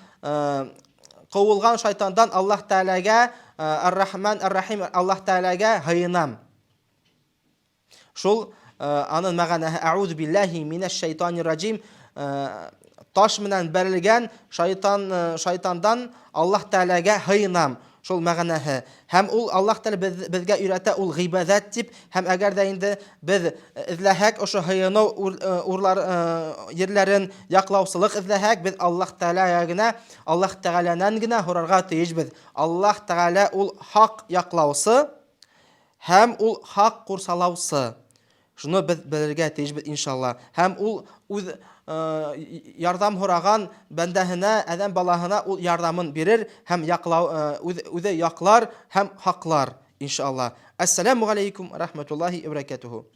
ҡыуылған шайтандан Аллаһ Тәғәләгә Ар-Рахман Ар-Рахим Аллаһ Тәғәләгә һыйынам. Шул аның мәғәнәһе әғүҙу биллаһи минәш шайтанир раҗим, таш менән бәрелгән шайтан, шайтандан Аллаһ Тәғәләгә һыйынам. Шул мәғәнәһе. Һәм ул Аллаһ Тәғәлә беҙгә өйрәтә ул ғибәҙәт тип, һәм әгәр ҙә инде беҙ эҙләһәк ошо һыйыныу урлар ерләрен, яҡлаусылыҡ эҙләһәк, беҙ Аллаһ Тәғәләгә генә, Аллаһ Тәғәләнән генә һорарға тейешбеҙ. Аллаһ Тәғәлә ул хаҡ яҡлаусы һәм ул хаҡ ҡурсалаусы. Шуны беҙ белергә тейешбеҙ, иншалла. Һәм ул үҙ ярҙам һораған бәндәһенә, әҙәм балаһына ул ярҙамын бирер һәм яҡлау, үҙе яҡлар һәм һаҡлар, иншалла. Ассаламу алейкум рахматуллахи ва баракатуху.